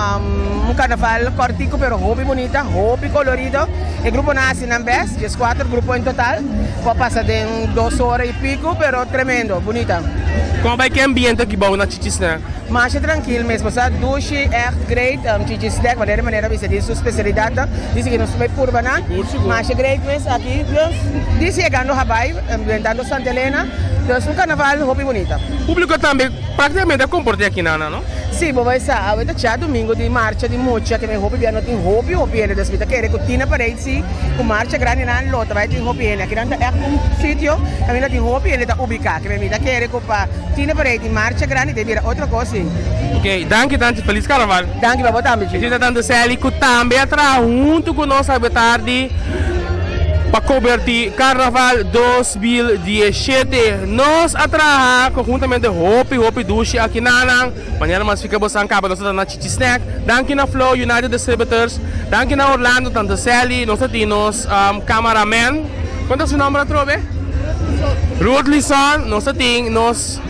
Un carnaval cortico pero hopi bunita, hopi colorido. E gruponan a haci nan best, diescuater grupo en total. Cu a pasa den dos ora y pico pero tremendo, bunita. Kon a bai ki ambiente aki bou na Chichi Snack? Masha trankil mes, pasobra dushi, echt great. Chichi Snack, manera manera bisa di su specialidadnan, dice cu nos ta bay purba nan. Masha great mes aki. Dice yegando Habaai, drentando Santa Elena. Dus un carnaval hopi bunita. Publico tambe practicamente a comporta aki nan, no? Si, bo bay sa, awe ta djadomingo di marcha di mucha, ke men hopi bia no tin hopi hopi hende, dus mi ta kere ku tin parade si, ku marcha grandi nan lo ta bay tin hopi hende. Aki nan ta echt un sitio kaminda tin hopi hende ta ubica, ke men mi ta kere ku pa tin parade di marcha grandi ta bira otro kos si. Ok, danki tanchi, felis carnaval. Danki pa bo tambe, Gino. Esei ta tante Sally ku tambe a traha huntu ku nos awe tardi pa koberti Carnaval 2017. Nos a traha konhuntamente hopi hopi dushi aki nanan. Manera mas fika bosan kaba nos ta na Chichi Snack. Danki na Flow United Distributors. Danki na Orlando, tante Sally. Nos ta tin nos cameraman. Kon ta su nomber atrobe? Ruth Lison. Nos ta tin nos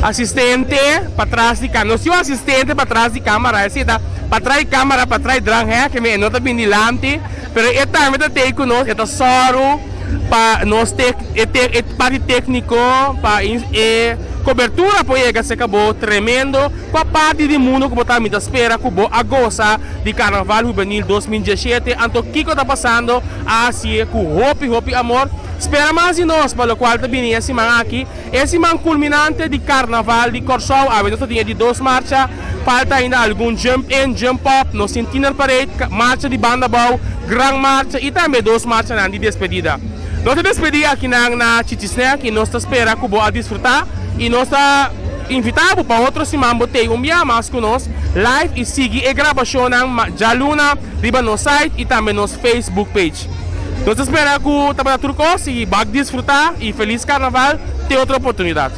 asistente patras di camera. Nos tin un asistente patras di camera. Esei ta patras di camera, patras di drang hek. E no ta bin dilanti. Pero e tambe ta tei ku nos, e ta sòru pa nos tek e tek e parti tékniko pa e kobertura por yega serka bo tremendo. Kua parti di mundu ku bo ta mi ta spera ku bo a gosa di Karnaval Hubenil 2017. Anto kiko ta pasando a hasié ku hopi hopi amor. Spera mas di nos pa lokual ta bini e siman aki. E siman kulminante di Karnaval di Kòrsou awe nos ta tin e di dos marcha. Falta ainda algun jump in, jump up, nos tin Tiener Parade, marcha di Banda Abou, Gran Marcha y tambe dos marchanan di despedida. Nos ta despedi akinan na Chichi Snack y nos ta spera cu bo a disfruta y nos ta invita bo pa otro siman bo tey un bia mas cu nos live y sigui e grabacionnan djaluna riba nos site y tambe nos Facebook page. Nos ta spera cu tabata tur cos y bo a disfruta y feliz Carnaval te otro oportunidad.